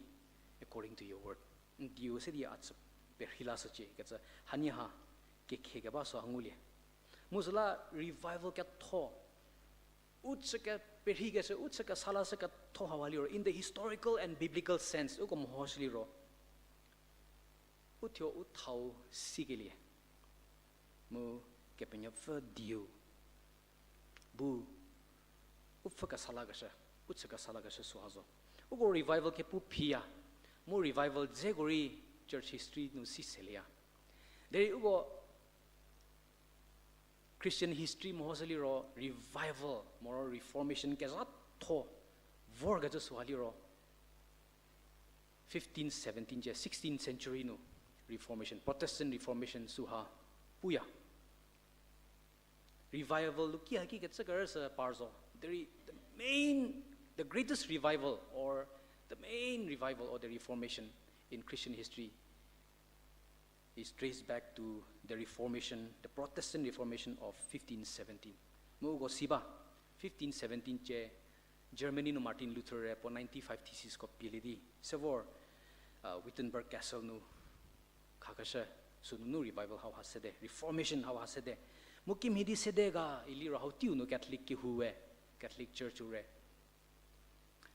according to your word. N dieu se di a chü perhei lashücie kecü hanie ha kekhie keba süha ngulie. Mu süla revival ketho, u chü ke perheikeshü, u chü kesa lashü ketho hauha liro, in the historical and biblical sense, uko mehoshü liro, u thuo u thau sikelie, mu Kepenuopfü dieu bu u pfhü kesa lakeshü, u chü kesa lakeshü süha zo. Uko revival kepu phiya, mu revival dzeko rei church history nu si selieya. Derei uko Christian history mehoshü liro revival moro reformation kezhatho vorkecü süha liro fifteen seventeen ce, sixteenth century nu Reformation, Protestant Reformation süha puya. Revival lu ki haki kecü kerüshü par zo. Derei the main, the greatest revival or the main revival or the Reformation in Christian history is traced back to the Reformation, the Protestant Reformation of fifteen seventeen. Mu uko si ba, fifteen seventeen ce Germany nu Martin Luther-e puo ninety-five thesisko pielie di, sevor, uh, Wittenberg Castle nu khakeshü, sünunu revival hauha sede, reformation hauha sede. Mu kimhie di sede ga iliro hau teiu nu Catholic kehou we, Catholic Church-u re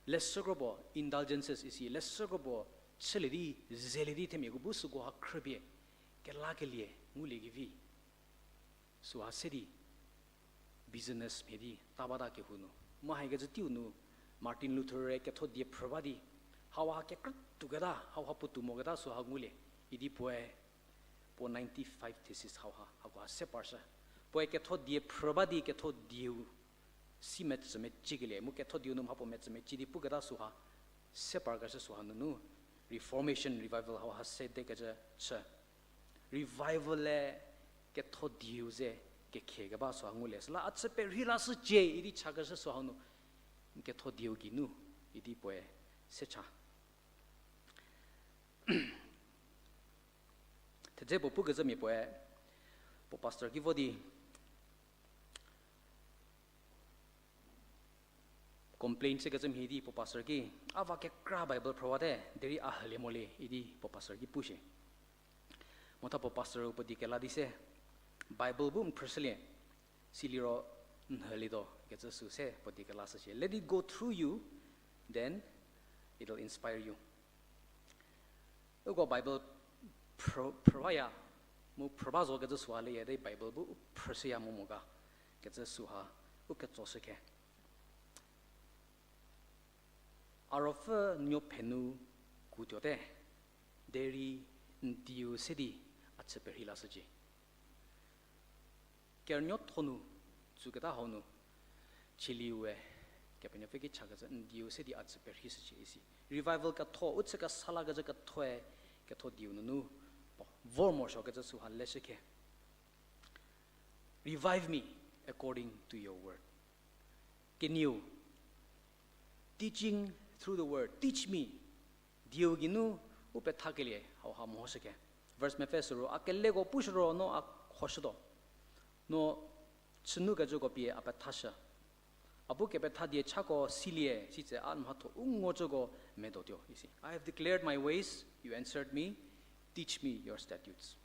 leshü kropuo indulgences isi, leshü kropuo chülie di, zelie di themiako bu süko ha khrüpie kelakelie ngulie kevi süha se di business mhie di ta bata kehou nu. Mu haikecü teiu nu Martin Luther-e ketho die phrü ba di, hauha kekrütuoketa, hauha puotou moketa süha ngulie, idi puoe puo ninety-five thesis hauha, hakoha se parshü. Puoe ketho die phrü ba di ketho dieu si metsümecükelie, mu ketho dieu nu mhapuo metsümecü di puketa süha, se parkeshü süha nunu, Reformation, revival hauha sedekecü chü. Revival-e ketho dieu ze kekhiekeba süha ngulie. Süla a chü perhei lashücie idi chakeshü süha nu, ketho dieu geinu, idi puoe se cha. Thedze puo pukecü mia puoe, puo pastor ki vo di complain chükecü mhie di puo pastor ki, a va kekra Bible phrüwate, derei a hülie molie idi puo pastor ki pushie. Motha puo pastor-u puo die kela di se, Bible bu n phrüshülie, siliro n hülietuo kecü sü se puo die kelashücie. Let it go through you, then it'll inspire you. Uko Bible phrü-, phrüwaya, mu phrü ba zo kecü süha leyie di Bible bu u phrüshüya mo mo ga, kecü süha u ketsoshükhe. A ruopfü nuopfhe nu kutuote, derei n dieu se di a chü perhei lashücie. Kerünuotho nu, tsüketa hau nu, Chiliue, Kepenuopfü ki chakecü n dieu se di a chü perheishücie isi. Revival ketho, u chü kesa lakecü kethoe, ketho dieu nunu, puo vor morosuokecü süha leshükhe. Revive me according to your word. Kenieu, teaching through the word, teach me. Dieu geinu u pethakelie hauha mehoshükhe. Verse mepfü süro, a keleko pushü ro no a khoshütuo. No chünukecüko pie a pethashü. A bu kepetha die chako silie, sitse a mhatho u ngocüko medotuo isi. I have declared my ways, you answered me, teach me your statutes.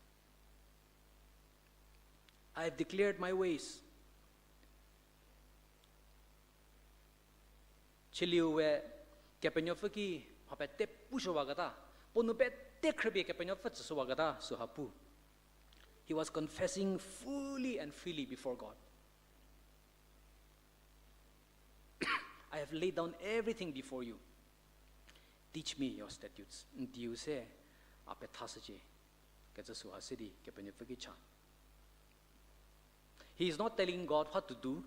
I have declared my ways. Chiliue Kepenuopfü ki mha pete pushüwaketa, puo nu pete khrüpie Kepenuopfü tsüshüwaketa süha pu. He was confessing fully and freely before God. I have laid down everything before you. Teach me your statutes. N dieu se a pethashücie kecü süha se di Kepenuopfü ki cha. He is not telling God what to do.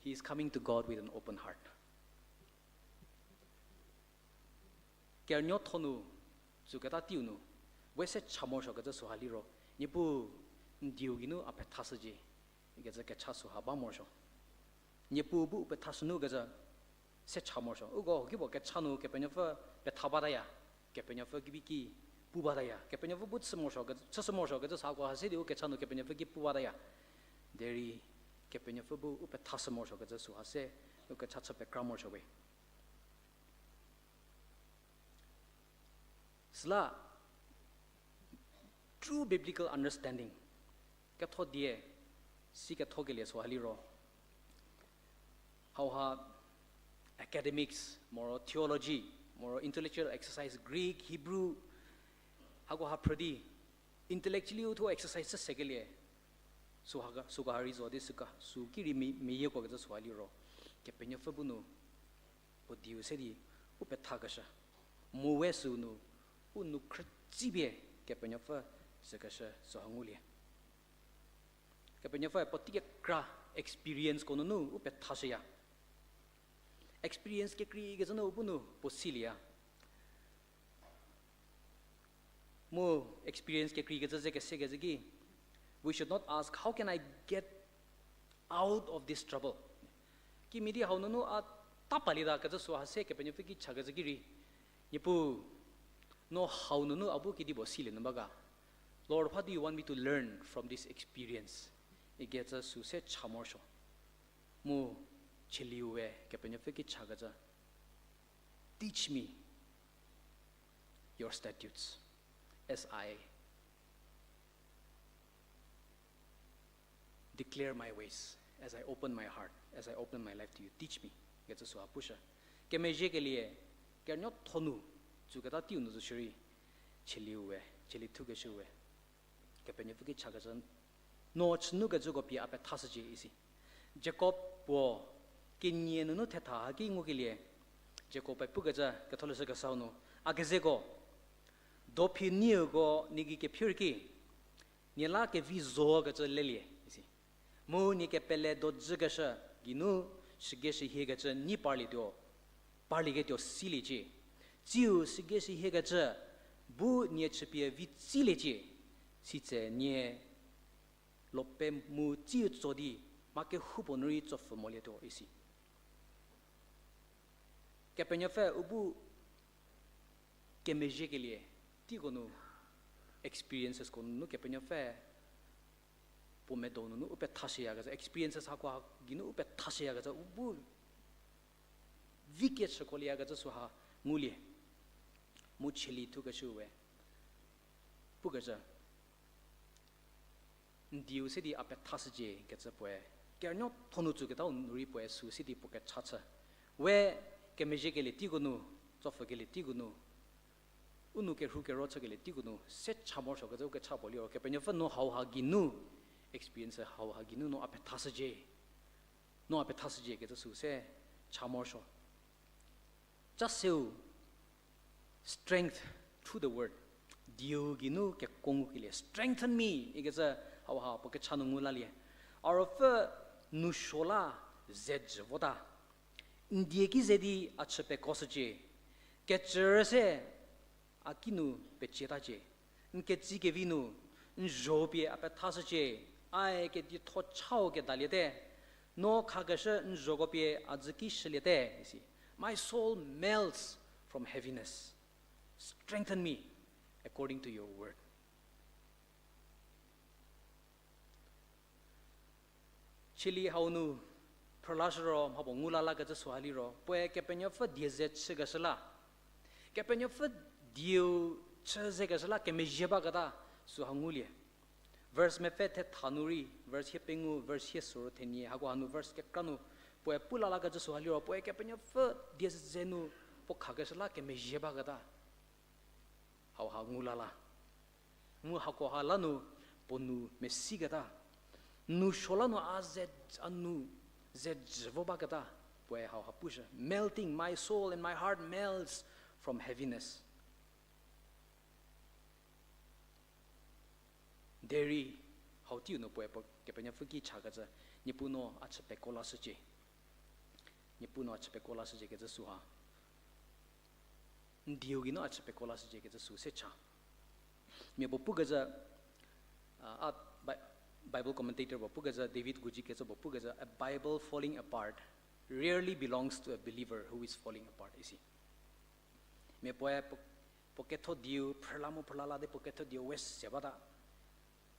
He is coming to God with an open heart. Kerünuotho nu, tsüketa teiu nu, we se cha morosuokecü süha liro, Niepuu, n dieu geinu a pethashücie kecü kecha süha ba morosuo. Niepuu bu u pethashünukecü se cha morosuo. Uko kipuo kecha nu Kepenuopfü petha bataya, Kepenuopfü kibi ki pu bataya, Kepenuopfü bu chü morosuo, chüshü morosuokecü sa ko ha se di u kecha nu Kepenuopfü ki pu bataya. Derei Kepenuopfü bu u pethashü morosuokecü süha se, u kecha chü pekra morosuo we. Süla, true biblical understanding, ketho die, si kethokelie süha liro, hauha academics, moro theology, moro intellectual exercise, Greek, Hebrew, hakoha phrü di, intellectually u thuo exercise chü sekelie, süha, süko ha rei zo di süka, sü ki rei mi, miyiekuokecü süha liro, Kepenuopfü bu nu, puo dieu se di u pethakeshü. Mu we sünu, u nu khrütsipie Kepenuopfü sükeshü süha ngulie. Kepenuopfüe puotei kekra experienceko nunu u pethashüya. Experience kekreikecü nu u bu nu puo silieya. Mu experience kekreikecü ze kesekecü ki, we should not ask, "How can I get out of this trouble?" Kimhie di hau nunu a ta palieta kecü süha se Kepenuopfü ki chakecü ki rei, Niepuu, no hau nunu a bu kedipuo silie nu ba ga? Lord, what do you want me to learn from this experience? Ikecü sü se cha morosuo. Mu chüliue Kepenuopfü ki chakecü, "Teach me your statutes as I declare my ways, as I open my heart, as I open my life to you, teach me," kecü süha pushü. Kemezhiekelie, kerünuothonu tsüketa teiu nu zo shierei, chüliue, chülie thukeshüe Kepenuopfü ki chakecü, no chünukecüko pie a pethashücie isi. Jakob puo kenie nunu thetha haki ngukelie, Jakob-e pukecü Ketholeshü Kesau nu, a kezeko, dophi nieko nie gei kephi rei ki, nie la kevi zokecü lelie isi. Mu nie kepele dojükeshü geinu shügie shühiekecü nyi parlietuo, parlieketuo siliecie. Tsiu shügie shühiekecü bu nie chüpie vi tsiliecie, sitse nie lope mu tsiu tso di mha kehoupuo nu rei tsopfü molietuo isi. Kepenuopfü u bu kemezhiekelie teiko nu, experiencesko nunu Kepenuopfü puo medo nunu u pethashüyakecü, experiences hakoha geinu u pethashüyakecü, u bu vi kechüko lieyakecü süha ngulie. Mu chülie thukeshüe pukecü, n dieu se di a pethashücie kecü puoe, kerünuothonu tsüketau nu rei puoe sü se di puo kecha chü. We kemezhiekelie teiko nu, tsopfükelie teiko nu, u nou kerhu kero chükelie teiko nu se cha morosuokecü u kecha puo liro, Kepenuopfü no hauha geinu, experience hauha geinu no a pethashücie, no a pethashücie kecü sü se cha morosuo. Cha seu, strength through the word. Dieu geinu kekuo ngukelie, strengthen me ikecü hauha puo kecha nu ngu lalie. A ruopfü nousuo la ze jü vota. N die ki ze di a chü pekoshücie. Kecü se a kinu pecietacie. N ketsie kevi nu, n zho pie a pethashücie. Ae kedietho chau kedaliete. No khakeshü n zhoko pie a dzü ki shüliete isi. My soul melts from heaviness. Strengthen me according to your word. Chülie hau nu phrülashü ro, mhapuo ngu la lakecü süha liro, puoe Kepenuopfü die ze chükeshü la, Kepenuopfü dieu chü zekeshü la kemezhie baketa süha ngulie. Verse mepfü thetha nu rei, verse hie pengou, verse hie soro thenie, hako hanu verse kekra nu, puoe pu la lakecü süha liro, puoe Kepenuopfü die ze nu puo khakeshü la kemezhie baketa hauha ngu la la. Mu hakoha la nu puo nou mesiketa, nousuo la nu a ze, a nou ze jü vo baketa, puoe hauha pushü, melting, my soul and my heart melts from heaviness. Derei hau teiu nu puoe puo Kepenuopfü ki chakecü, Niepuu no a chü pekuo lashücie. Niepuu no a chü pekuo lashücie kecü süha n dieu geinu a chü pekuo lashücie kecü sü se cha. Mia puo pukecü, a, a, Bi-, Bible commentator puo pukecü, David Guzik kecü puo pukecü, a Bible falling apart rarely belongs to a believer who is falling apart isi. Mia puoe puo, puo ketho dieu phrüla mu phrüla la di puo ketho dieu we se bata,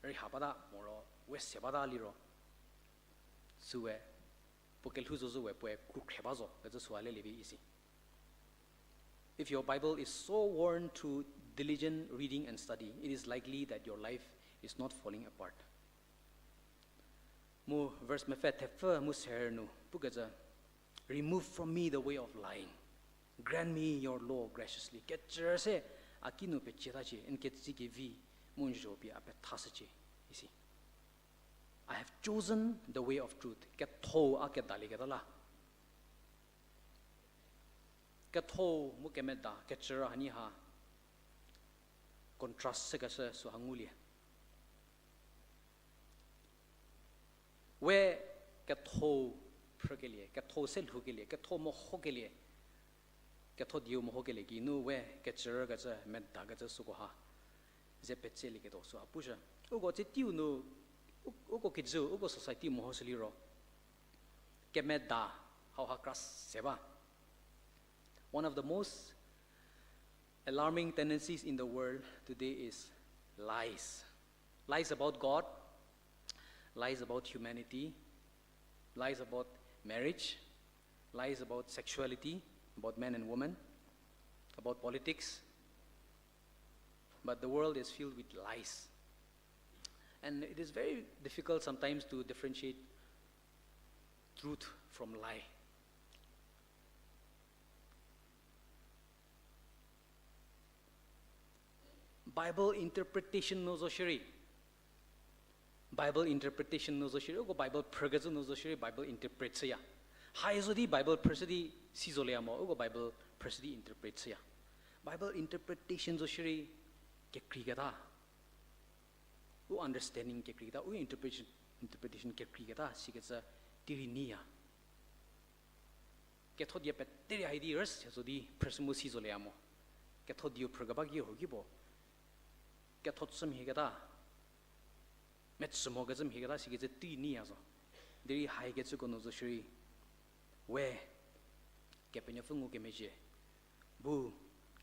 rei ha bata moro we se bata liro, süe puo kelhou zo zo we puoe krukhre ba zo kecü süha lelie vi isi. If your Bible is so worn through diligent reading and study, it is likely that your life is not falling apart. Mu verse mepfü thepfü mu ser nu pukecü, Remove from me the way of lying. Grant me your law graciously. Kecü se a kinu pecietacie, n ketsie kevi mu n zho pie a pethashücie isi. I have chosen the way of truth. Ketho a kedalieketa la. Ketho mu kemeda kecü rü hanie ha contrast chükeshü süha ngulie. We ketho phrükelie, ketho se lhoukelie, ketho mehokelie, ketho dieu mehokelie geinu we kecü rükecü, medakecü süko ha ze petselieketuo süha pushü. Uko tsie teiu nu, u-, uko kijü, uko society mehoshü liro kemeda hauha kra se ba. One of the most alarming tendencies in the world today is lies. Lies about God, lies about humanity, lies about marriage, lies about sexuality, about men and women, about politics. But the world is filled with lies. And it is very difficult sometimes to differentiate truth from lie. Bible interpretation nu zo shierei. Bible interpretation nu zo shierei, uko Bible phrükecü nu zo shierei Bible interpret chüya. Hai zo di Bible phrüshü di si zolieya mo, uko Bible phrüshü di interpret chüya. Bible interpretation zo shierei kekreiketa. U understanding kekreiketa, u interpretation, interpretation kekreiketa sikecü teirei nyiya. Ketho die peterei hai di rüse zo di phrüshü mu si zolieya mo. Ketho dieu phrükeba ki huo ki puo ketho chü mhieketa, metsü mokecü mhieketa sikecü teirei nyiya zo. Derei haikecüko nu zo shierei, we Kepenuopfü ngukemezhie bu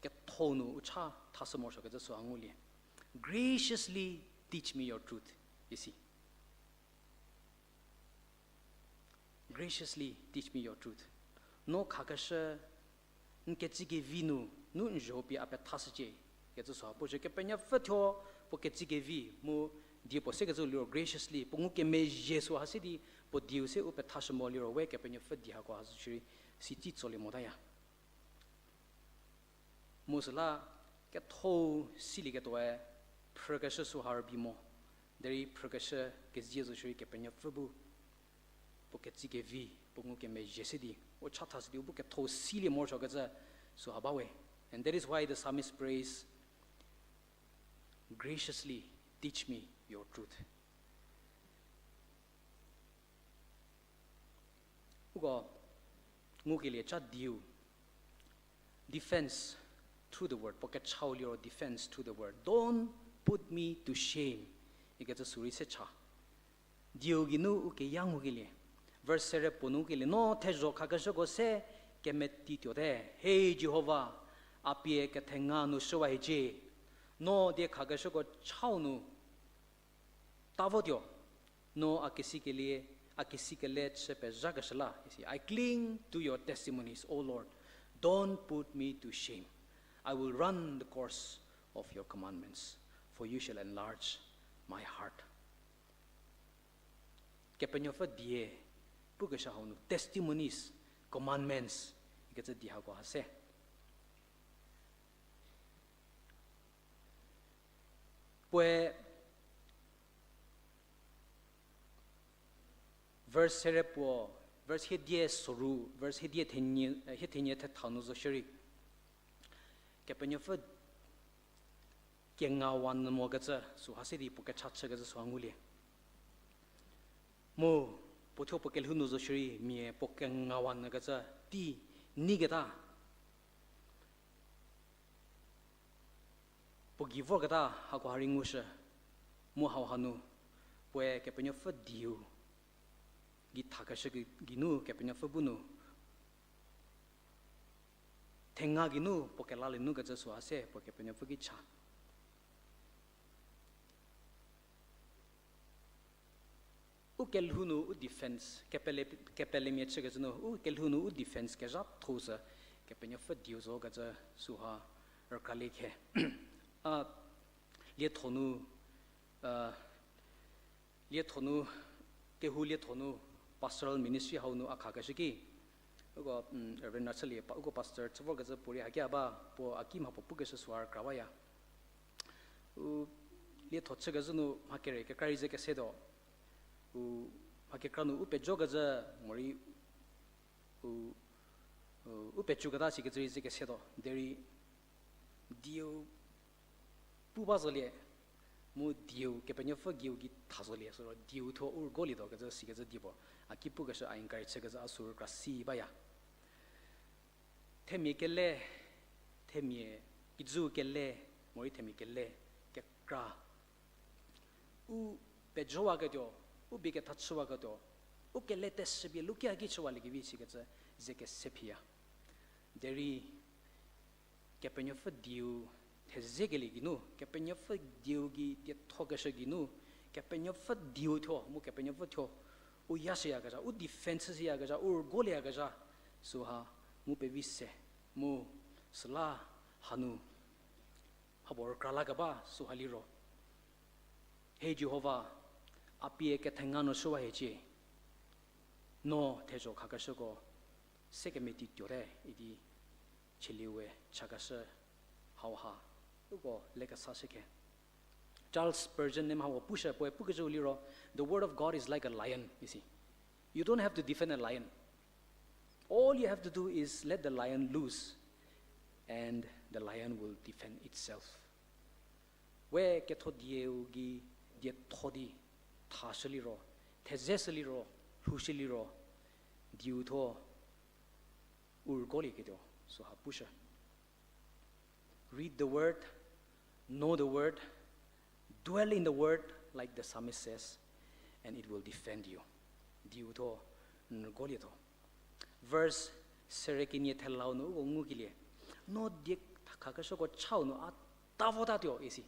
ketho nu u cha thashü morosuokecü süha ngulie. Graciously teach me your truth, isi. Graciously teach me your truth. No khakeshü, n ketsikevi nu, nu n zho pie a pethashücie, kecü süha pushü. Kepenuopfü thuo puo ketsikevi mu die puo sekecü liro graciously, puo ngukemezhie süha se di, puo dieu se u pethashü mo liro we Kepenuopfü die hako ha zo shierei si tsi tsolie motaya. Mu süla ketho silieketuoe phrükeshü süha rübei mo, derei phrükeshü kezie zo shierei Kepenuopfü bu puo ketsikevi, puo ngukemezhie se di, u cha thashü di u bu ketho silie morosuokecü süha ba we. And that is why the psalmist prays, Graciously teach me your truth. Uko ngukelie cha dieu, defense through the word, puo kechau liro defense through the word. Don't put me to shame, ikecü sürei se cha. Dieu geinu u keya ngukelie. Verse sere puo nu ngukelie, no thezho khakeshüko se kemetituote, he Jihova, a pie kethenga nu shüwa hiecie. No die khakeshüko chau nu ta votuo, no a kesikelie, a kesikele chü pezhakeshü la isi. I cling to your testimonies, O Lord. Don't put me to shame. I will run the course of your commandments, for you shall enlarge my heart. Kepenuopfü die pukeshü hau nu testimonies, commandments ikecü di hako ha se. Puoe verse sere puo, verse hiedie soru, verse hiedie thenie, hiethenie thetha nu zo shierei Kepenuopfü kengawa nyü mokecü süha se di puo kecha chükecü süha ngulie. Mu puo thuo puo kelhou nu zo shierei mia puo kengawa nyükecü tei neiketa, puo gei vorketa hako ha rei ngushü, mu hau hanu puoe Kepenuopfü dieu gei thakeshü geinu Kepenuopfü bu nu thenga geinu puo kelalie nukecü süha se puo Kepenuopfü ki cha. U kelhou nu u defense, kepele, kepelemia chükecü nu, u kelhou nu u defense kezhatho sü Kepenuopfü dieu zokecü süha rükralie khe. A, lietho nu, a, lietho nu, kehou lietho nu, pastoral ministry hau nu a khakeshü ki, uko, Reverend Nachülie, uko pastor chü vorkecü puorei hakia ba, puo a ki mha puo pukeshü süha rükra baya. U lietho chükecü nu mha kere kekra rei ze kesetuo. U mha kekra nu u pejokezhü morei u, U pecüketa sikecü rei ze kesetuo derei dieu pu ba zolie, mu dieu Kepenuopfü dieu gei tha zolie, süro dieu thuo u rügolietuo kecü sikecü die puo a ki pukeshü a encourage chükezhü a sü rükra si baya. Themia kele, themia kijü kele, morei themia kele kekra u pejowaketuo, u bie ketha chüwaketuo, u kele teshüpie lukia ki chüwaliekevi sikecü ze kese phiya. Derei Kepenuopfü dieu thezekelie geinu, Kepenuopfü dieu gei diethokeshü geinu, Kepenuopfü dieu thuo mu Kepenuopfü thuo u yashüyakezha, u defense shüyakezha, u rügolieyakezha, süha ngu pevi se, mu süla hanu hako rükra lakeba süha liro, He Jihova, a pie kethenga nu shüwa hiecie, no thezho khakeshüko se kemeti tuote idi chielie we chakeshü hauha uko lekesashü khe. Charles Spurgeon ne mha hako pushü, puoe pukecü liro, The word of God is like a lion, isi. You don't have to defend a lion. All you have to do is let the lion loose, and the lion will defend itself. We ketho dieu gei dietho di thashü liro, thezeshü liro, lhoushü liro, dieu thuo u rügolieketuo süha pushü. Read the word, know the word, dwell in the word, like the psalmist says, and it will defend you. Dieu thuo n rügolietuo. Verse sere kenie thelau nu uko ngukelie, no die khakeshüko chau nu a ta votatuo isi.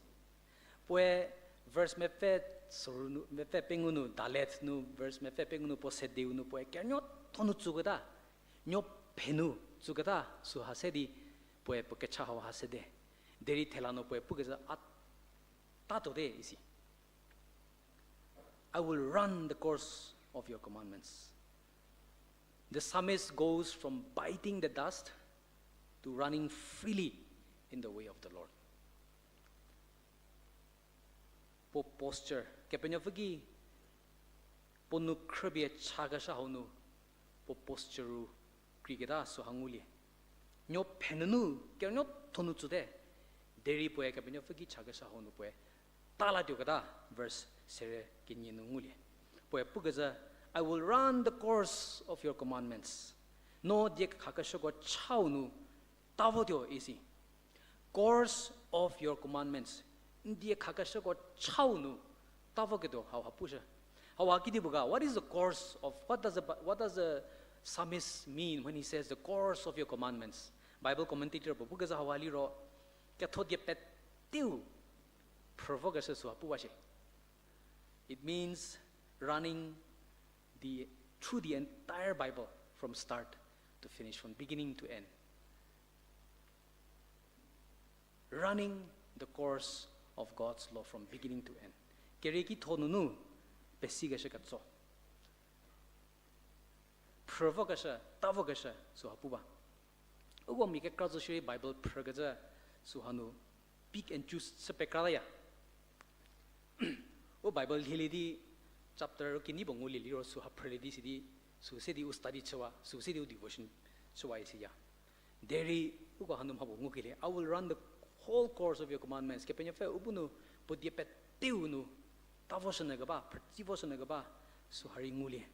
Puoe verse mepfü suru nu, mepfü pengou nu, Dalet nu, verse mepfü pengou nu puo sedeu nu puoe kerünuotho nu tsuketa, nuophe nu tsuketa süha se di puoe puo kecha hauha sede. Derei thela nu puoe pukecü a tatuote isi. I will run the course of your commandments. The psalmist goes from biting the dust to running freely in the way of the Lord. Puo posture, Kepenuopfü ki puo nu khrüpie chakeshü hau nu, puo posture-u kreiketa süha ngulie. Nuophe nunu kerünuotho nu tsute, derei puoe Kepenuopfü ki chakeshü hau nu puoe ta latuoketa, verse sere kenie nu ngulie. Puoe pukecü, I will run the course of your commandments. No die khakeshüko chau nu ta votuo isi. Course of your commandments. N die khakeshüko chau nu ta voketuo hauha pushü. Hauha kedipuo ga, what is the course of, what does the, what does the psalmist mean when he says the course of your commandments? Bible commentator puo pukecü hauha liro, ketho die peteu phrü vokeshü süha puwa shie. It means running the, through the entire Bible from start to finish, from beginning to end. Running the course of God's law from beginning to end. Kerieki tho nunu pesikeshü ketso. Phrü vokeshü, ta vokeshü süha pu ba. Uko mia kekra zo shierei Bible phrükecü süha nu pick and choose chü pekra taya. U Bible lhielie di chapter kenie puo ngulie liro süha phrülie di sidi, sü se di u study chüwa, sü se di u devotion chüwa isiya. Derei uko hanu mha puo ngukelie, I will run the whole course of your commandments. Kepenuopfü u bu nu puo die peteu nu ta voshünyü keba, phrütsi voshünyü keba, süha rei ngulie.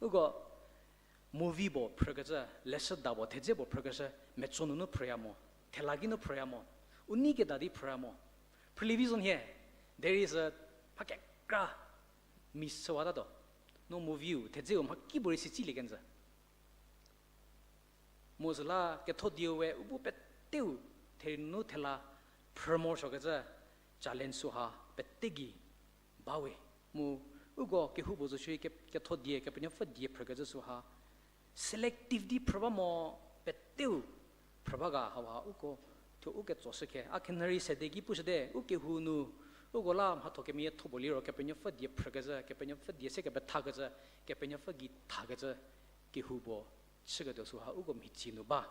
Uko movie puo phrükecü, leshüda puo thedze puo phrükeshü, metso nunu phrüya mo, thela ki nu phrüya mo, u nei keda di phrüya mo. Phrülie vi zo nhie, there is a, mha kekra miss chüwatatuo. No movie-u thedzeu mhakipuorei si tsilie kenjü. Mu süla ketho dieu we u bu peteu thenu thela phrü morosuokecü challenge süha pete gei bawe. Mu uko kehoupuo zo shierei ke-, ketho die, Kepenuopfü die phrükecü süha selective di phrü ba mo, peteu phrü ba ga hauha uko thuo u ketsoshü khe. A khenhü rei sede ki pushüte, u kehou nu, uko la mhatho kemeyie tho puo liro Kepenuopfü die phrükecü, Kepenuopfü die se kepethakecü, Kepenuopfü gei thakecü kehou puo chüketuo süha uko mhicie nu ba.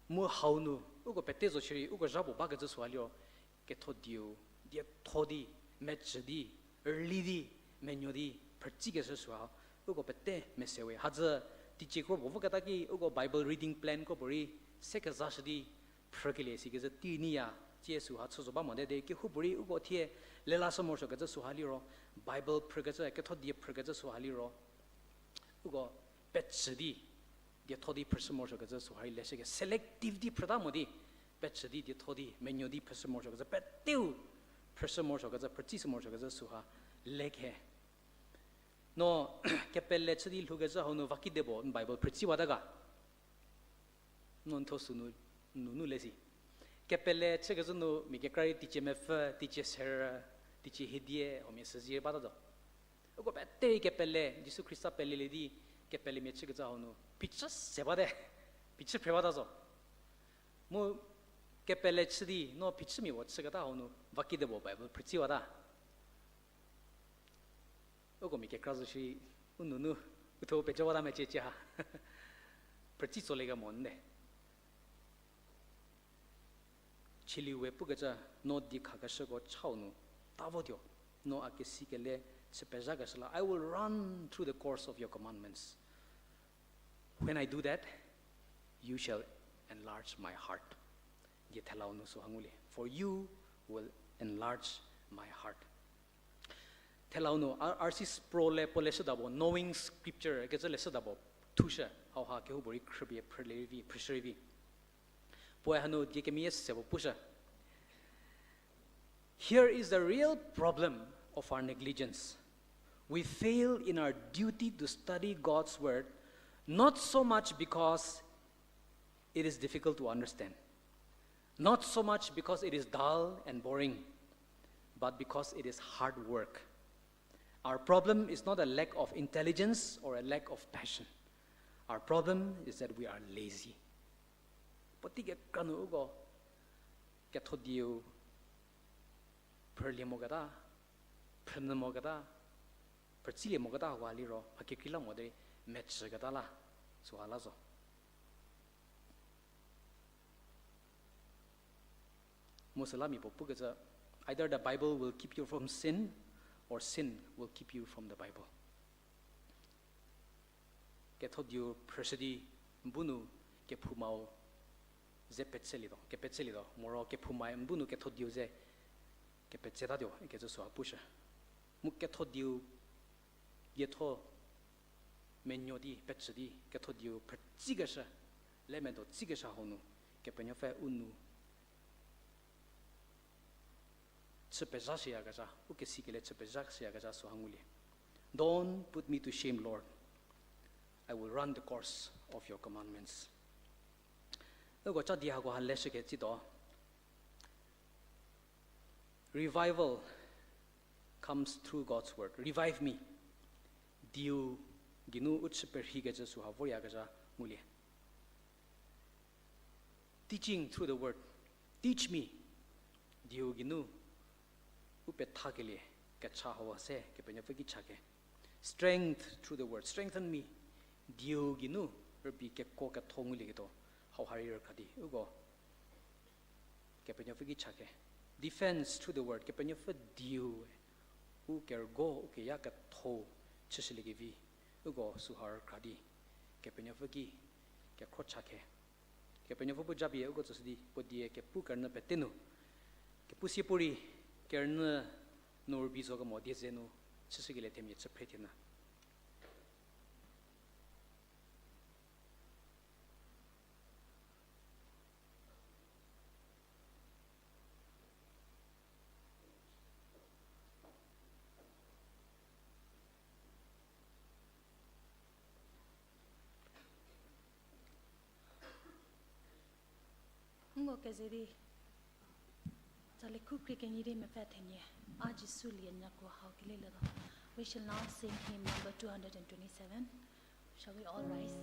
Mu hau nu, uko pete zo shierei, uko zha puo bakecü süha liro, ketho dieu, dietho di, mecü di, rüli di, menuo di, phrütsikeshü süha, uko pete mese we. Hadzü teicie kro puo voketa ki uko Bible reading plan kro puorei se kezashü di phrükelie sikecü tei nyiya, tsie süha chü zo ba mote derei kehoupuorei uko thie lelashü morosuokecü süha liro, Bible phrükecü, ketho die phrükecü süha liro, uko pechü di, dietho di phrüshü morosuokecü süha rei leshüke, selective di phrüta mo di, pechü di, dietho di, menuo di phrüshü morosuokecü, peteu phrüshü morosuokecü, phrütsishü morosuokecü süha lekhe. No kepele chü di lhoukecü hau nu vakide puo n Bible phrütsiwata ga? No n thuo sünu, nunu le si. Kepele chükecü nu mia kekra rei teicie mepfü, teicie serü, teicie hiedie, huomia süzie bata zo. Uko pete rei kepele, Jisu Khrista pelelie di kepelemia chükecü hau nu phichü se bate, phichü phre bata zo. Mu kepele chü di no phichümia puo chüketa hau nu vakide puo Bible phrütsiwata? Uko mia kekra zo shi, u nunu, u thuo pejüwata mecie cie ha. Phrütsi tsolie kemo nde. Chülie we pukecü, no diekhakeshüko chau nu ta votuo, no a kesikele chü pezhakeshü la, I will run through the course of your commandments. When I do that, you shall enlarge my heart. Die thelau nu süha ngulie. For you will enlarge my heart. Thelau nu, R C Sproul-e puo leshüda puo, Knowing Scripture kecü leshüda puo thushü, hauha kehoupuorei khrüpie phrülie rei vi, phrüshü rei vi. Puoe hanu die kemeyie se puo pushü. Here is the real problem of our negligence. We fail in our duty to study God's word, not so much because it is difficult to understand, not so much because it is dull and boring, but because it is hard work. Our problem is not a lack of intelligence or a lack of passion. Our problem is that we are lazy. Puotei kekra nu uko ketho dieu phrülie moketa, phrünyü moketa, phrütsilie moketa hauha liro mha kekreilamonyü mechüketa la, süha la zo. Mu süla mia puo pukecü, either the Bible will keep you from sin, or sin will keep you from the Bible. Ketho dieu phrüshü di n bu nu kephoumau ze petselietuo, kepetselietuo, moro kephoumae n bu nu ketho dieu ze kepetsetatuo ikecü süha pushü. Mu ketho dieu, dietho menuo di, pechü di, ketho dieu phrütsikeshü, le medo tsikeshü hau nu, Kepenuopfü u nu chü pezhashüyakezha, u kesikele chü pezhashüyakezha süha ngulie. Don't put me to shame, Lord. I will run the course of your commandments. Uko cha di hakoha leshükecütuo. Revival comes through God's word. Revive me. Dieu geinu u chü perheikecü süha voryakezha ngulie. Teaching through the word. Teach me. Dieu geinu u pethakelie kecha hau se Kepenuopfü ki chakhe. Strength through the word. Strengthen me. Dieu geinu rübei kekuo ketho ngulieketuo hauha rei rükhra di uko Kepenuopfü ki chakhe. Defense through the word. Kepenuopfü dieu u kerügo u keya ketho chüshüliekevi uko süha rükhra di Kepenuopfü ki kekhro chakhe. Kepenuopfü bu japie uko tsüshü di puo die kepu kerünyü pete nu, kepu sie puorei kerünyü nu rübei zo kemo die ze nu chüshükelie themia chü phre thie nyü. Nko keze di, tsali khu krie kenie di mepfü thenie, a Jisu lie nyako hau kelilietuo. We shall now sing hymn number two hundred and twenty-seven. Shall we all rise?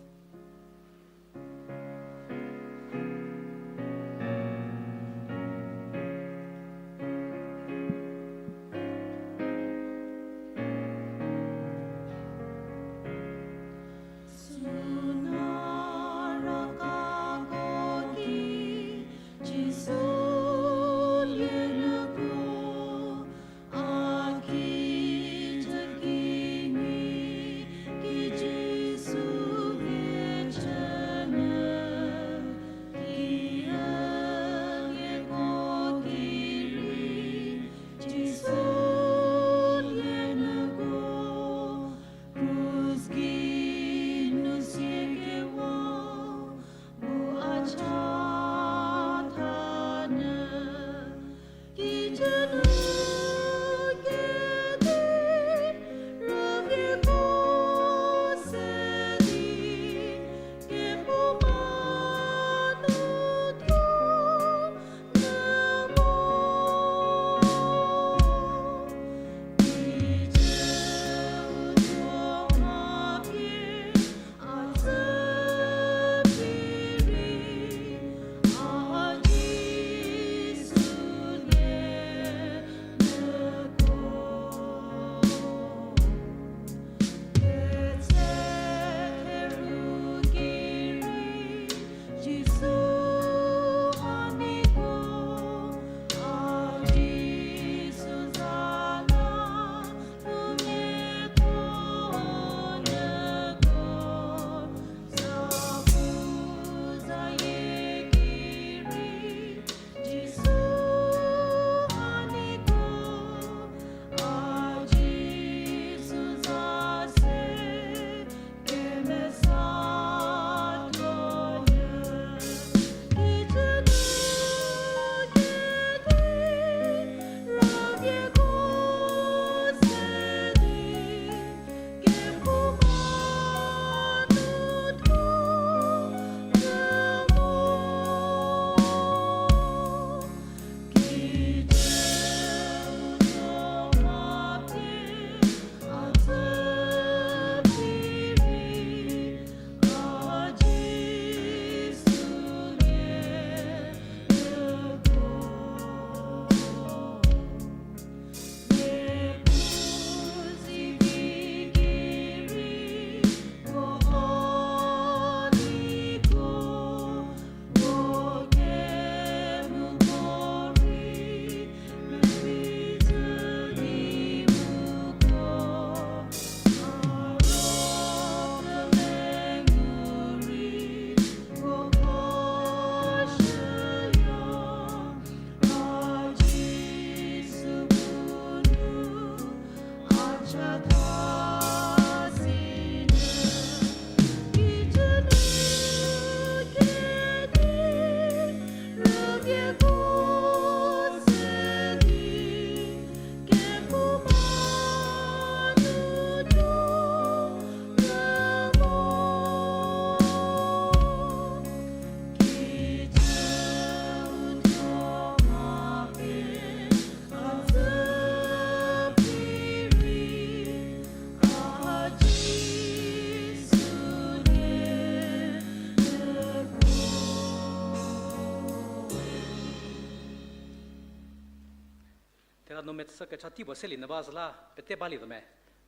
Thela nu mechü kecha tei puo selie nyü ba süla pete balietuo me.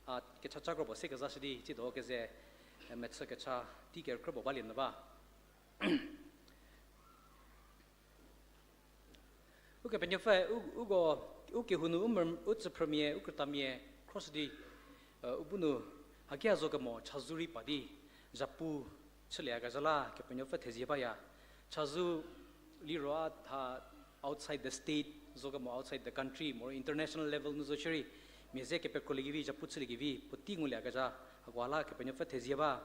A, kecha cakro puo se kezashü di, tsiedo keze, e, mechü kecha tei kerükrü puo balie nyü ba. Ukepenuopfü, u, uko, u kehou nu u mer-, u tsüphrümia, u krütamia, cross di, e, u bu nu, hakia zo kemo, chazou rei pa di, zhapu, chülie kezha la, Kepenuopfü thezie baya. Chazou liro a tha outside the state, zo kemo outside the country, moro international level nu zo shierei, mia ze kepekrolie kevi, zhapu chülie kevi, puotei ngulie kezha, hakoha la Kepenuopfü thezie ba.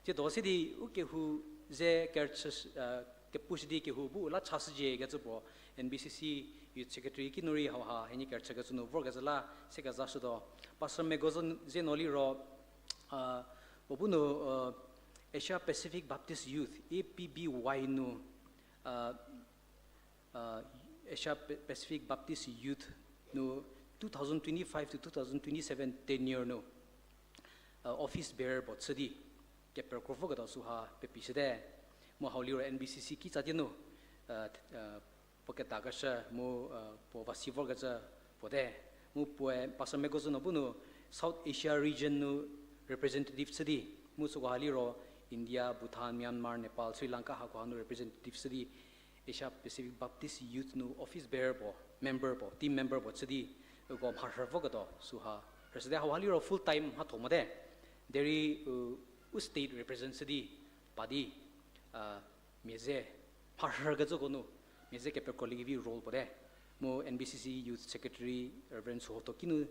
Tsiedo se di, u kehou ze kerüchü, e, kepushü di kehou bu la chashücie kecü puo, N B C C Youth Secretary kinu rei hauha, henie kerüchükecü nu vorkezha la, se kezashütuo. Pastor Megozo ze no liro, a, puo bu nu, e, Asia Pacific Baptist Youth, A P B Y nu, a, a, Asia Pa-, Pacific Baptist Youth nu two thousand twenty-five to two thousand twenty-seven tenure nu, a, office bearer puo chü di, kepekro voketuo süha pepishüte. Mu hau liro N B C C kitsa tie nu, a, a, puo kedakeshü mu, a, puo va si vorkecü puo te. Mu puoe Pastor Megozo no bu nu South Asia region nu representative chü di, mu sükoha liro India, Bhutan, Myanmar, Nepal, Sri Lanka hakoha nu representative chü di, Asia Pacific Baptist Youth nu office bearer puo, member puo, team member puo chü di, uko mharhü voketuo süha rüsüte. Hauha liro full time mhatho mote. Derei, u, u state represent chü di, pa di, a, mia ze mharhükecüko nu, mia ze kepekrolie kevi role puo te. Mu N B C C Youth Secretary Reverend Suhoto kinu,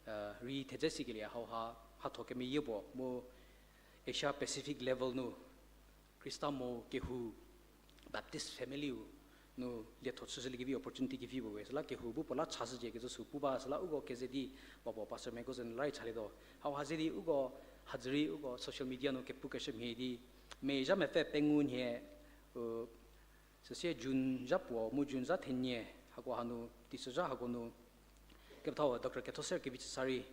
a, rei thedze sikelie hauha, mhatho kemeyie puo, mu Asia Pacific level nu, Khrista mo kehou Baptist family-u nu lietho chüshülie kevi opportunity kevi puo we. Süla kehou bu puo la chashücie kecü sü pu ba süla uko keze di, ba puo Pastor Megozo nu la rei chalietuo. Hauha ze di uko hadzü rei uko social media nu kepukeshü mhie di, May zha mepfü pengou nhie, u, süsie June zha puo mu June zha thenie, hako hanu, teisozha hako nu, kepethau Doctor Kethoser Kevichüsa rei,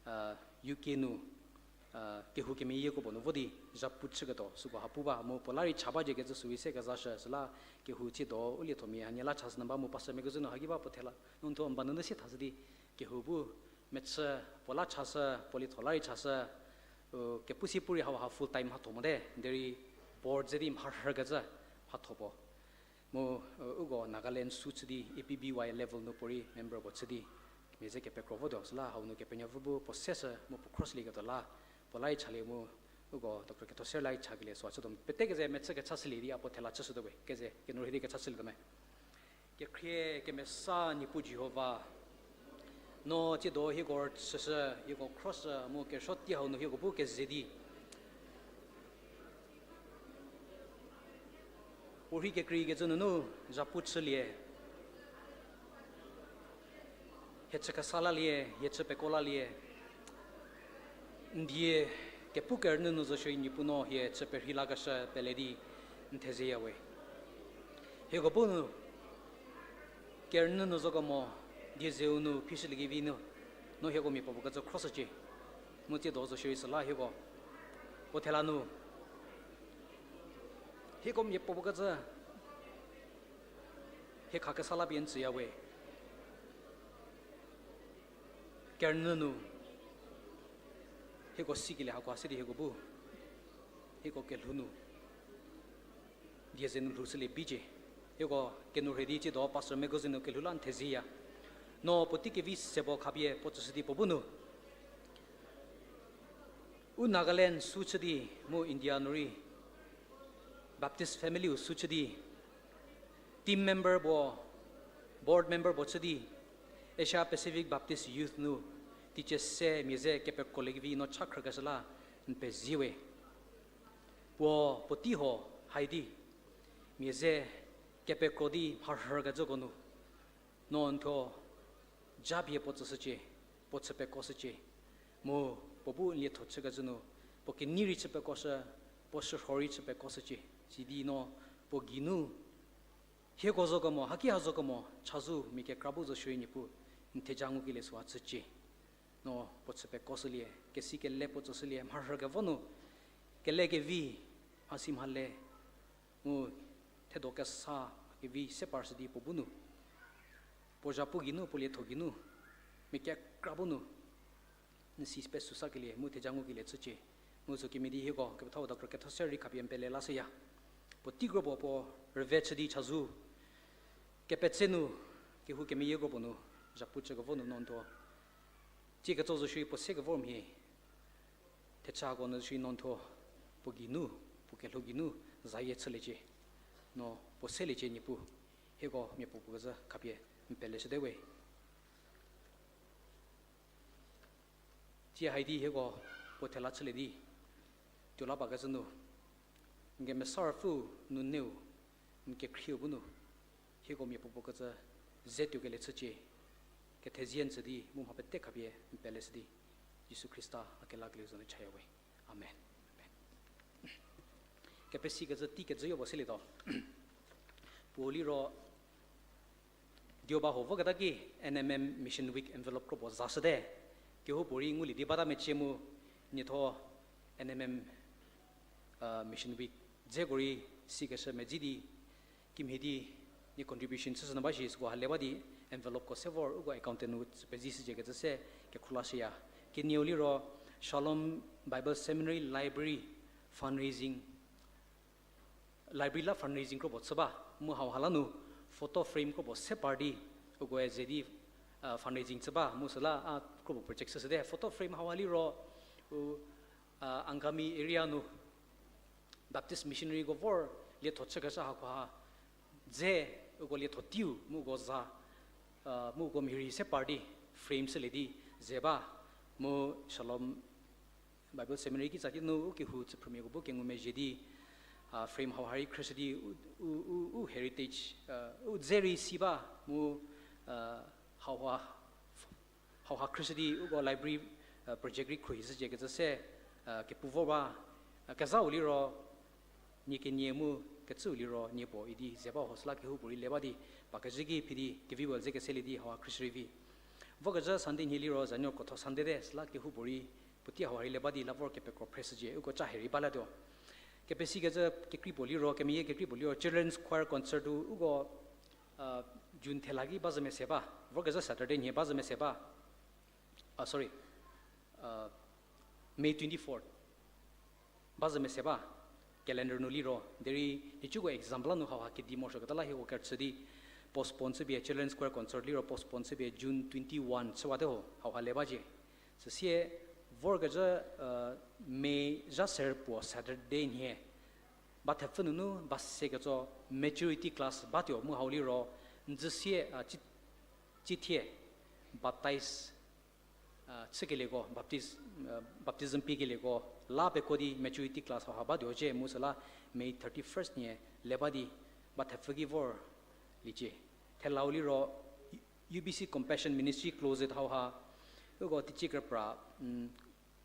a, U K nu, a, kehou kemeyieko puo nu vo di, zhapu chüketuo, süko ha pu ba, mu puo la rei cha bacie kecü süu se kezashü, süla kehou tsiedo u liethomia hanie la chashü nyü ba mu Pastor Megozo nu haki ba puo thela, no ntho mba nunu sie thashü di, kehou bu, mechü, puo la chashü, puo lietho la rei chashü, u, kepu si pu rei hauha full time mhatho mote, derei board ze di mharhükecü mhatho puo. Mu, u, uko Nagaland sü chü di, A P B Y level nu puorei member puo chü di, mia ze kepekro votuo, süla hau nu Kepenuopfü bu puo seshü mu puo cross lieketuo la, puo la rei chalie mu, uko Doctor Kethoser la rei chakelie süu chütuo. Pete keze mechü kecha shülie di a puo thela chüshütuo we, keze, kenourhei di kecha shülietuo me. Kekhrie kemesa Niepuu Jihova, no tsiedo hieko rüchüshü, hieko cross mu kerüsuo tei hau nu hieko bu keze di puorhi kekreikecü nunu zhapu chülie, hie chü kesa lalie, hie chü peko lalie, n die kepu kerünyü nu zo shierei Niepuu no hie chü perhei lakeshü pele di n thezeya we. Hieko bu nu kerünyü nu zo kemo, die zeu nu phishüliekevi nu, no hieko mia puopuo kecü cross shücie. Mu tsiedo zo shierei süla hieko puo thela nu hieko mia puopuo kecü hie khakesa la pie n tsüya we. Kerünyü nu hieko sikelie hakoha se di hieko bu hieko kelhou nu die ze nu lhoushülie bicie. Hieko kenourhei di tsiedo Pastor Megozo nu kelhou la n thezieya. No puotei kevi se puo khapie puo tsüshü di puo bu nu u Nagaland sü chü di, mu India nu rei Baptist family-u sü chü di, team member puo, board member puo chü di, Asia Pacific Baptist Youth nu teicie se mia ze kepekrolie kevi no cha khrükeshü la n pezie we. Puo puotei huo hai di mia ze kepekro di mharhükecüko nu no n thuo japie puo tsüshücie, puo chü pekoshücie. Mu puo bu n lietho chükecü nu puo kenei rei chü pekoshü, puo shürho rei chü pekoshücie. Sidi no puo geinu hieko zo kemo, haki ha zo kemo chazou mia kekra bu zo shierei Niepuu n theja ngukelie süu chücie. No puo chü pekoshülie, kesi kele puo tsüshülie, mharhükevo nu kele kevi, mhasi mhale, mu thedo kesa kevi se parshü di puo bu nu puo zhapu geinu, puo lietho geinu, mia kekra bu nu n si pesusakelie mu theja ngukelie chücie. Mu zo kemhie di hieko kepethau doctor ketho se rei khapie n pele lashüya. Puotei kropuo puo rüve chü di chazou kepetse nu, kehou kemeyie kropuo nu, zhapu chükevo nu no n thuo tsie ketso zo shierei puo se kevor mhie, thechako nu shierei no n thuo puo geinu, puo kelhou geinu zayie chüliecie, no puo seliecie Niepuu. Hieko miapuopuo kezhü khapie n peleshüte we. Tsie hai di hieko puo thela chülie di tuo la bakecü nu, n kemesa ruopfüu nuneu, n kekhrieu bu nu, hieko miapuopuo kecü ze tuokelie chücie, kethezie n tsü di mu mha pete khapie n peleshü di, Jisu Khrista a kelakelieu za nu chaya we. Amen. Amen. Kepesikecü tei kejüyo puo selietuo. Puo liro dioba ho voketa ki N M M Mission Week envelope kropuo zashüte. Kehoupuorei ngulie di bata mecie mu, nietho N M M Mission Week dzeko rei sikeshü medzi di kimhie di nie contribution chüshü nyü ba shi süko ha le ba di envelopeko se vor uko accountant nu tsü pezishücie kecü se kekhrulashüya. Kenieu liro Shalom Bible Seminary Library fundraising, library la fundraising kropuo chü ba, mu hauha la nu photo frame kropuo se par di ukoe ze di fundraising chü ba mu süla a kropuo project chüshüte. Photo frame hauha liro u Angami area nu Baptist missionaryko vor lietho chükeshü hakoha dze uko lietho teiu mu uko za, mu uko mhirei se par di frame chülie di ze ba, mu Shalom Bible Seminary kitsa ki nu u kehou tsüphrümiako bu kengumezhie di frame hauha rei khrüshü di u, u, u heritage u dze rei si ba mu hauha hauha khrüshü di uko library project rei khruohishücie kecü se kepu vor ba. Kezhau liro nie kenie mu kecüu liro nie puo idi ze ba ho süla kehoupuorei le ba di pa kezhü ki phi di kevi wel ze keselie di hauha khrüshü rei vi. Vokezhü Sunday nhie liro zanuo krotho Sunday te süla kehoupuorei puotei hauha rei le ba di la vor kepekro phreshücie uko ca he rei balatuo. Kepesikecü kekrei puo liro, kemeyie kekrei puo liro Children's Choir Concert-u uko June thela ki bazhü mese ba, vorkezhü Saturday nhie bazhü mese ba, a sorry, May twenty-fourth bazhü mese ba, calendar nu liro derei nhicuko exam la nu hauha kedi morosuoketa la hieko kerüchü di postpone chüpie Children's Choir Concert liro postpone chüpie June twenty-one chüwate ho hauha le bacie. Süsie vorkezhü May zha ser puo Saturday nhie ba thepfü nunu ba se ketso maturity class batuo mu hau liro n dzü sie a cithie baptize chükelieko, baptism piekelieko la peko di maturity class hauha batuo cie mu süla May thirty-first nhie le ba di ba thepfü ki vor liecie. Thelau liro U B C Compassion Ministry Closet hauha uko teicie kepra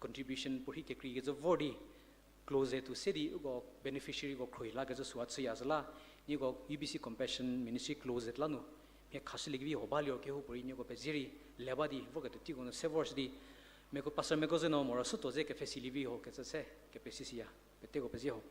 contribution puorhi kekreikecü vor di closet-u se di uko beneficiaryko khruohi lakecü süha chüya zhü la, nieko U B C Compassion Ministry Closet la nu mia khashülie kevi ho baliro kehoupuorei nieko pezie rei le ba di vorketuo teiko nu se vorshü di, meko pastor meko ze no morosuotuo ze kepfhesilie vi ho kecü se kepesisiya, peteko pezie ho.